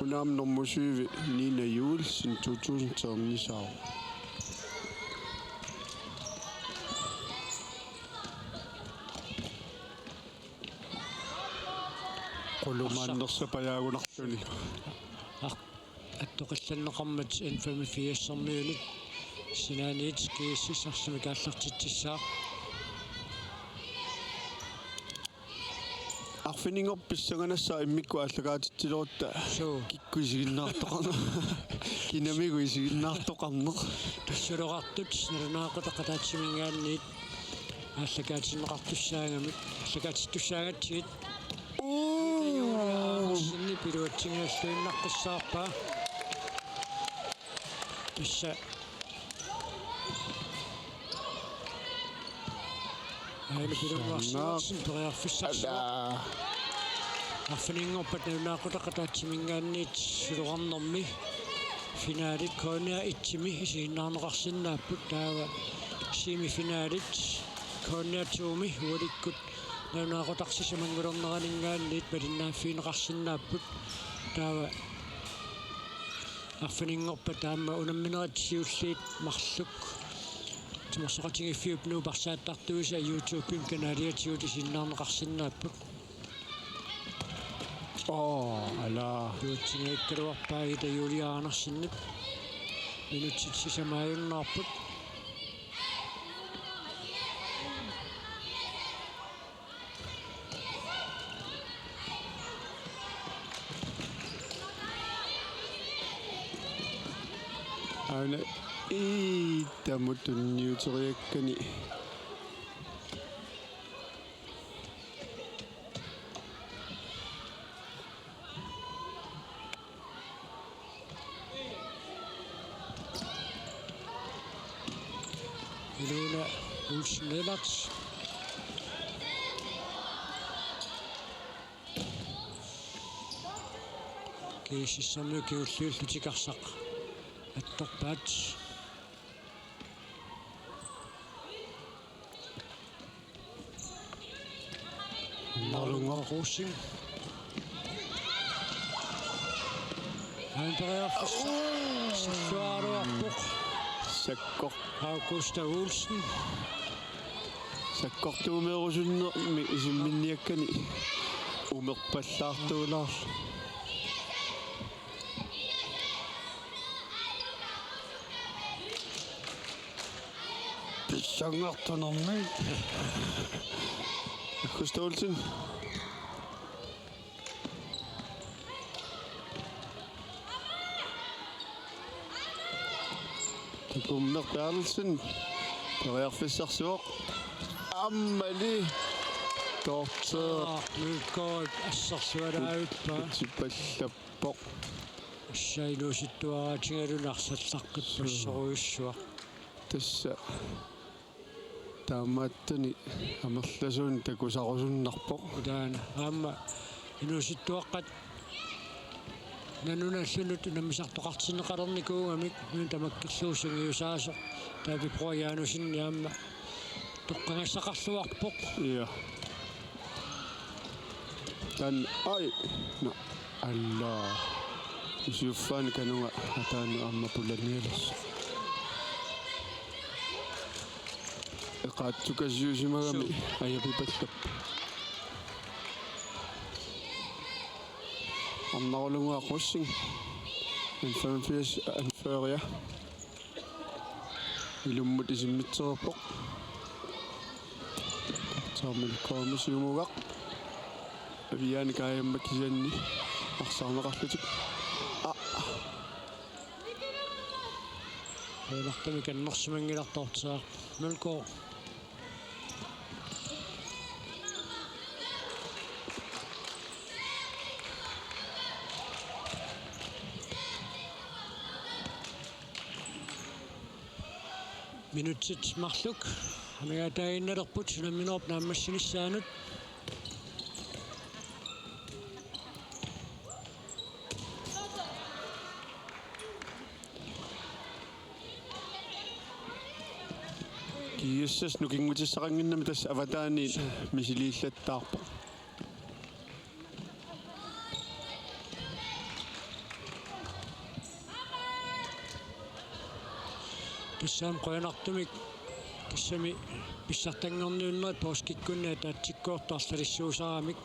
Una aamma nummer syv, Nina Juelsen, to tusind tre-ernisaavoq. Qulumaannersapajaagunarluni. Aa, attoqqillanneqarmat N femogfirs-ermiunit sinaaniit G S S arsamik aallartitsissaaq. Arfininngorpat pissanganassaaq immikkut aallakaatitsilerutta. Suu. Kikkut isiginnaartoqarneq. Kinamigut isiginnaartoqarneq. Tassuloqartut nalunaaqutaq ataatsiminngaanniit aallakaatinneqartussaagamik, aallakaatittussaagatsigit. Uu. Julia Andersenip iluatsinngilluinnaqqissaarpaa. Tassa. Aana Pilunnguaq Sivertsen periarfissarsivoq. Ala. Arfininngorpat nalunaaqutaq ataatsiminngaanniit siloqarnermi finalit K N R et-imi isiginnaarneqarsinnaapput, taava semifinalit K N R to-mi ualikkut nalunaaqutaq sisamanngorneraninngaanniit malinnaaffigineqarsinnaapput, taava arfininngorpat aamma unamminerit siulliit marluk timersoqatigiiffiup nuup arsaattartuisa YouTube-imi kanaliatigut isiginnaarneqarsinnaapput. Oo, ala. Iluatsinngikkaluarpaa Ida Julia Andersenip. Minutsit sisamaajunnaarput. Aana iitamut tunniuteriakkani. Ilona Olsen Lennert. Kiisissamnu kiulliullu tikarsaq attorpaat. Nalunga Rosing. Andreas Silluaruarpoq. Sakkoq. Augusta Olsen. Sakkortuumeerusunnermi isimminniakkani umerpallaartuulaarlu. Pissangartunermi. Augusta Olsen. Takummeq Berthelsen. Periarfissarsivoq. Aammali. Toorteeq. Aa, Mykkoorip assersualaavippa. Utipallappoq. Assailuusittuaraatigaluni arsallaqqippassarujussuaq. Tassa. Taamaattani amerlasuunik takusarusunnarpoq. Taanna aamma inuusuttuaqqat nanunallunut unammisartoqartinneqalernikuugamik, nuna tamakkerlugu sungiusaasoq David Brøgger Janussen aamma toqqagassaqarluarpoq. Ja. Taanna, ai, na, alla. Usiuffaani kanunga ataanut aamma pulanialersoq. Eqaatsukasiusimagami. Suu. Ajapipallappoq. Arnarulunga Rosing. N femogfirs anfører. Ilummut isimmitsereerpoq. Samuel Kolme siumugaq. Aviaani kaajamma kisianni arsaarneqarlutik. Aa. Qujanartumik annersimanngilartoortigaaq. Nul to. Minutsit marluk amigaataaginnalerput unamminerup naammassinissaanut. G S S nukinngutissaqannginnami tassa avataaniit misiliillattaarpoq. Tassami qujanartumik tassami pissartanngorniunnerit poorskikkunni ataatsikkoortoq arlalissuusaramik.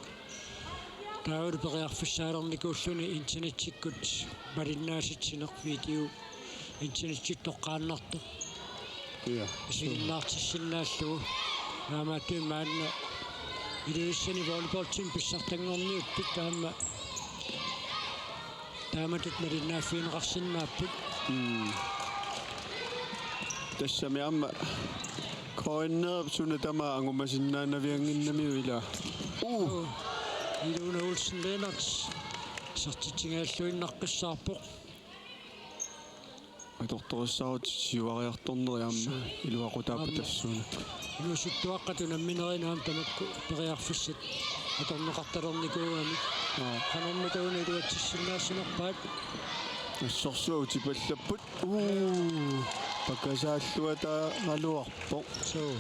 Taavalu periarfissaalernikuulluni internettikkut malinnaatitsineq video internettit toqqaannartoq. Ja. Isiginnaartissinnaallugu. Naamaattumi maanna Ilulissani volleyballtimik pissartanngorniupput taama. Taamatut malinnaaffigineqarsinnaapput. Mm. Tassami aamma K N R suna tamaat angumasinnaanaviannginnamiuk ilaa. Uh. Ilona Olsen Lennert. Isertitsigalluinnaqqissaarpoq. Atortorissaarutit siuariartorneri aamma. Suu. Iluaqutaappat. Aamma tassuuna. Inuusuttuaqqat unamminerini aamma tamakku periarfissat atorneqartalernikuugamik. Aa. Qanormita una iluatsissinnaassinerpaat. Assorsuaq utipallapput. Uu. Pakasaalluataaraluarpoq. Suu.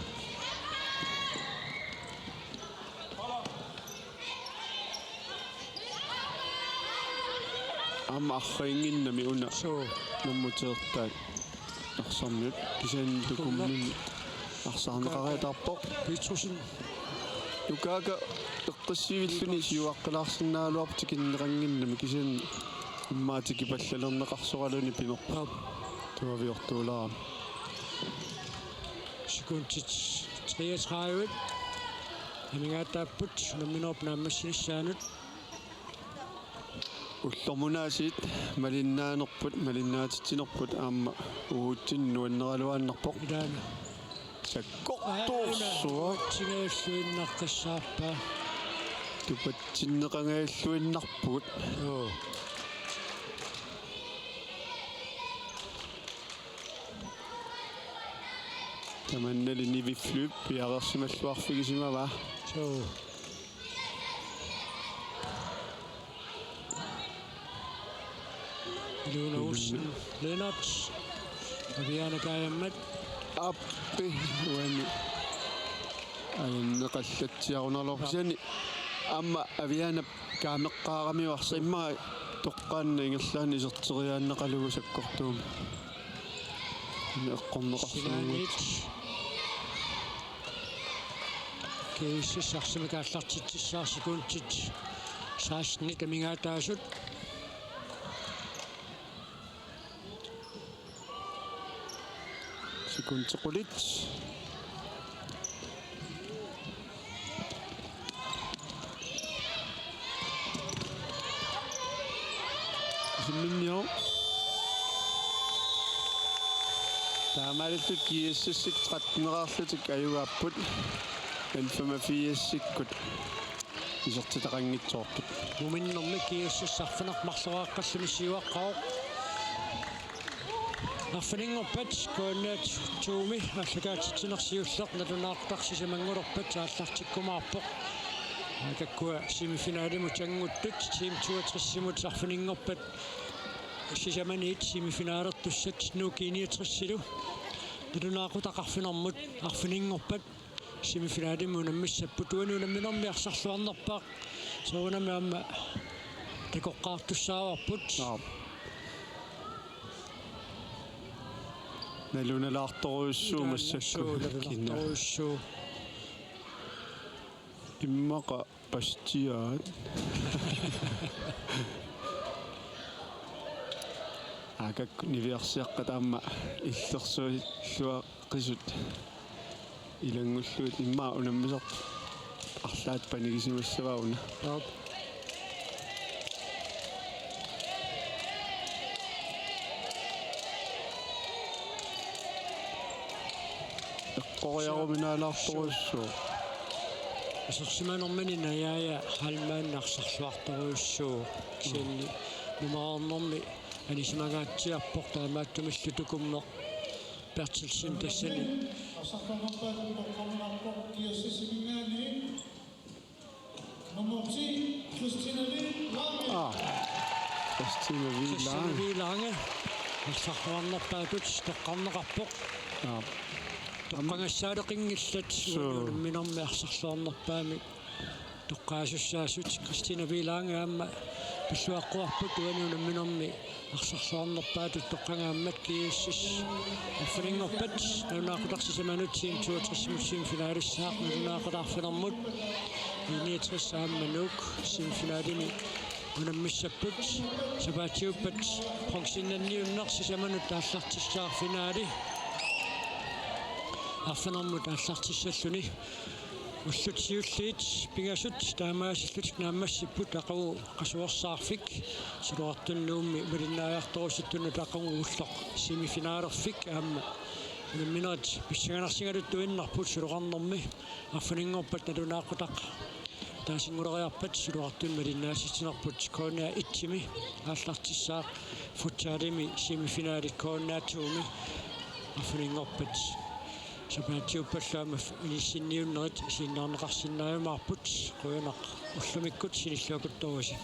Aamma arriinnginnami una. Suu. Nummuteertaat. Arsarniut kisianni Tukumminnut arsaarneqariataarpoq. Petrussen. Nukaaka eqqissivilluni siuaqqilaarsinnaagaluarpoq tikinneqannginnami kisianni immaqa tikipallalerneqarsoraluni pinerpoq. Aap. Tuaviortuulaarami. Sekundit treogtredive. Amigaataapput unamminerup naammassinissaanut. Ullormut aasiit malinnaanerput, malinnaatitsinerput aamma uatsinnut nuanneraluaannarpoq. Ilaana. Sakkortoorsuaq. Tupatsingajalluinnaqqissaarpaa. Tupatsinneqangajalluinnarpugut. Joo. Tamannali Nivi Flyp piareersimalluarfigisimavaa. Joo. Luna Olsen Lennert. Aviana Kajammat. Appi uani. Ajanneqallatsiarunaluarpisiani. Aamma Aviana kaameqqaaramivarsi immaqa toqqaannaq ingerlaannaq iserteriaannaqalugu sakkortuumik. Eqqorneqarsimaguit. Sinaaniit. Kiisalu arsamik aallartitsissaaq, sekundit sekstenit amigaataasut. Sekundit qulit. Isimminniu. Taamaalillutik G S S-ikkut tretten-eqarlutik ajugaapput. N femogfirs-ikkut isertitaqanngitsoorput. Muminnermi G S S arfineq-marloriaqqalluni siuaqqavoq. Arfininngorpat K N A to-mi aallakaatitsineq siulleq nalunaaqutaq sisamanngulerpat aallartikkumaarpoq. Aa, taakkua semifinalimut anguttut, Team toogtres-imut arfininngorpat sisamaniit semifinalertussat Nuuk enogtres-ilu. Nalunaaqutaq arfinermut arfininngorpat semifinalimut unammissapput, uani unamminermi arsarluarnerpaaq soorunami aamma takoqqaartussaavarput. Aap. Nalunalaartorujussuuvoq massakkut. Nalunalaartorujussuuvoq. Immaqa Bastian. Aa, taakkua niviarsiaqqat aamma illersuilluaqisut ilanngullugit, immaqa unammisartut arlaat panigisimassavaat una. Aap. Eqqoriaruminaalaartorujussuuvoq. Asersimanermini Najaaja Heilmann arsarluartorujussuuvoq. Kisianni numernermi anisimangaatsiarpoq, taamaattumillu Tukummeq Berthelsen tassani. Arsarluarnerpaatut toqqarneqarpoq G S S-iminngaanniit. Nummer ti, Christina Vee Lange. Aa, Christina Vee Lange. Christina Vee Lange. Arsarluarnerpaatut toqqarneqarpoq. Aa. Toqqagassaaleqinngillat. Suu. Uani unamminermi arsarluarnerpaamik toqqaasussaasut. Christina Vee Lange aamma pilluaqquarput uani unamminermi arsarluarnerpaatut toqqagaammat. G S S arfininngorpat nalunaaqutaq sisamanut Team toogtres-imut semifinalissaaq, nalunaaqutaq arfinermut enogtres aamma Nuuk semifinalimi unammissapput. Sapaatiuppat bronzennanniunneq sisamanut aallartissaaq, finale arfinermut aallartissalluni. Ullut siulliit pingasut taamaasillutik naammassipput aqagu qasuersaarfik, Suloqartunut Nuummi malinnaajartorusuttunut aqagu ulloq semifinalerfik aamma unamminerit pissanganarsigaluttuinnarput. Suloqarnermi arfininngorpat nalunaaqutaq taasinnguuleriarpat Suloqartunut malinnaatsitsinerput K N A et-imi aallartissaaq, futsalimi semifinali K N A to-mi arfininngorpat. Sapaatiuppallu aamma inissinniunnerit isiginnaarneqarsinnaajumaarput. Qujanaq ullumikkut sinilluakuttorusi.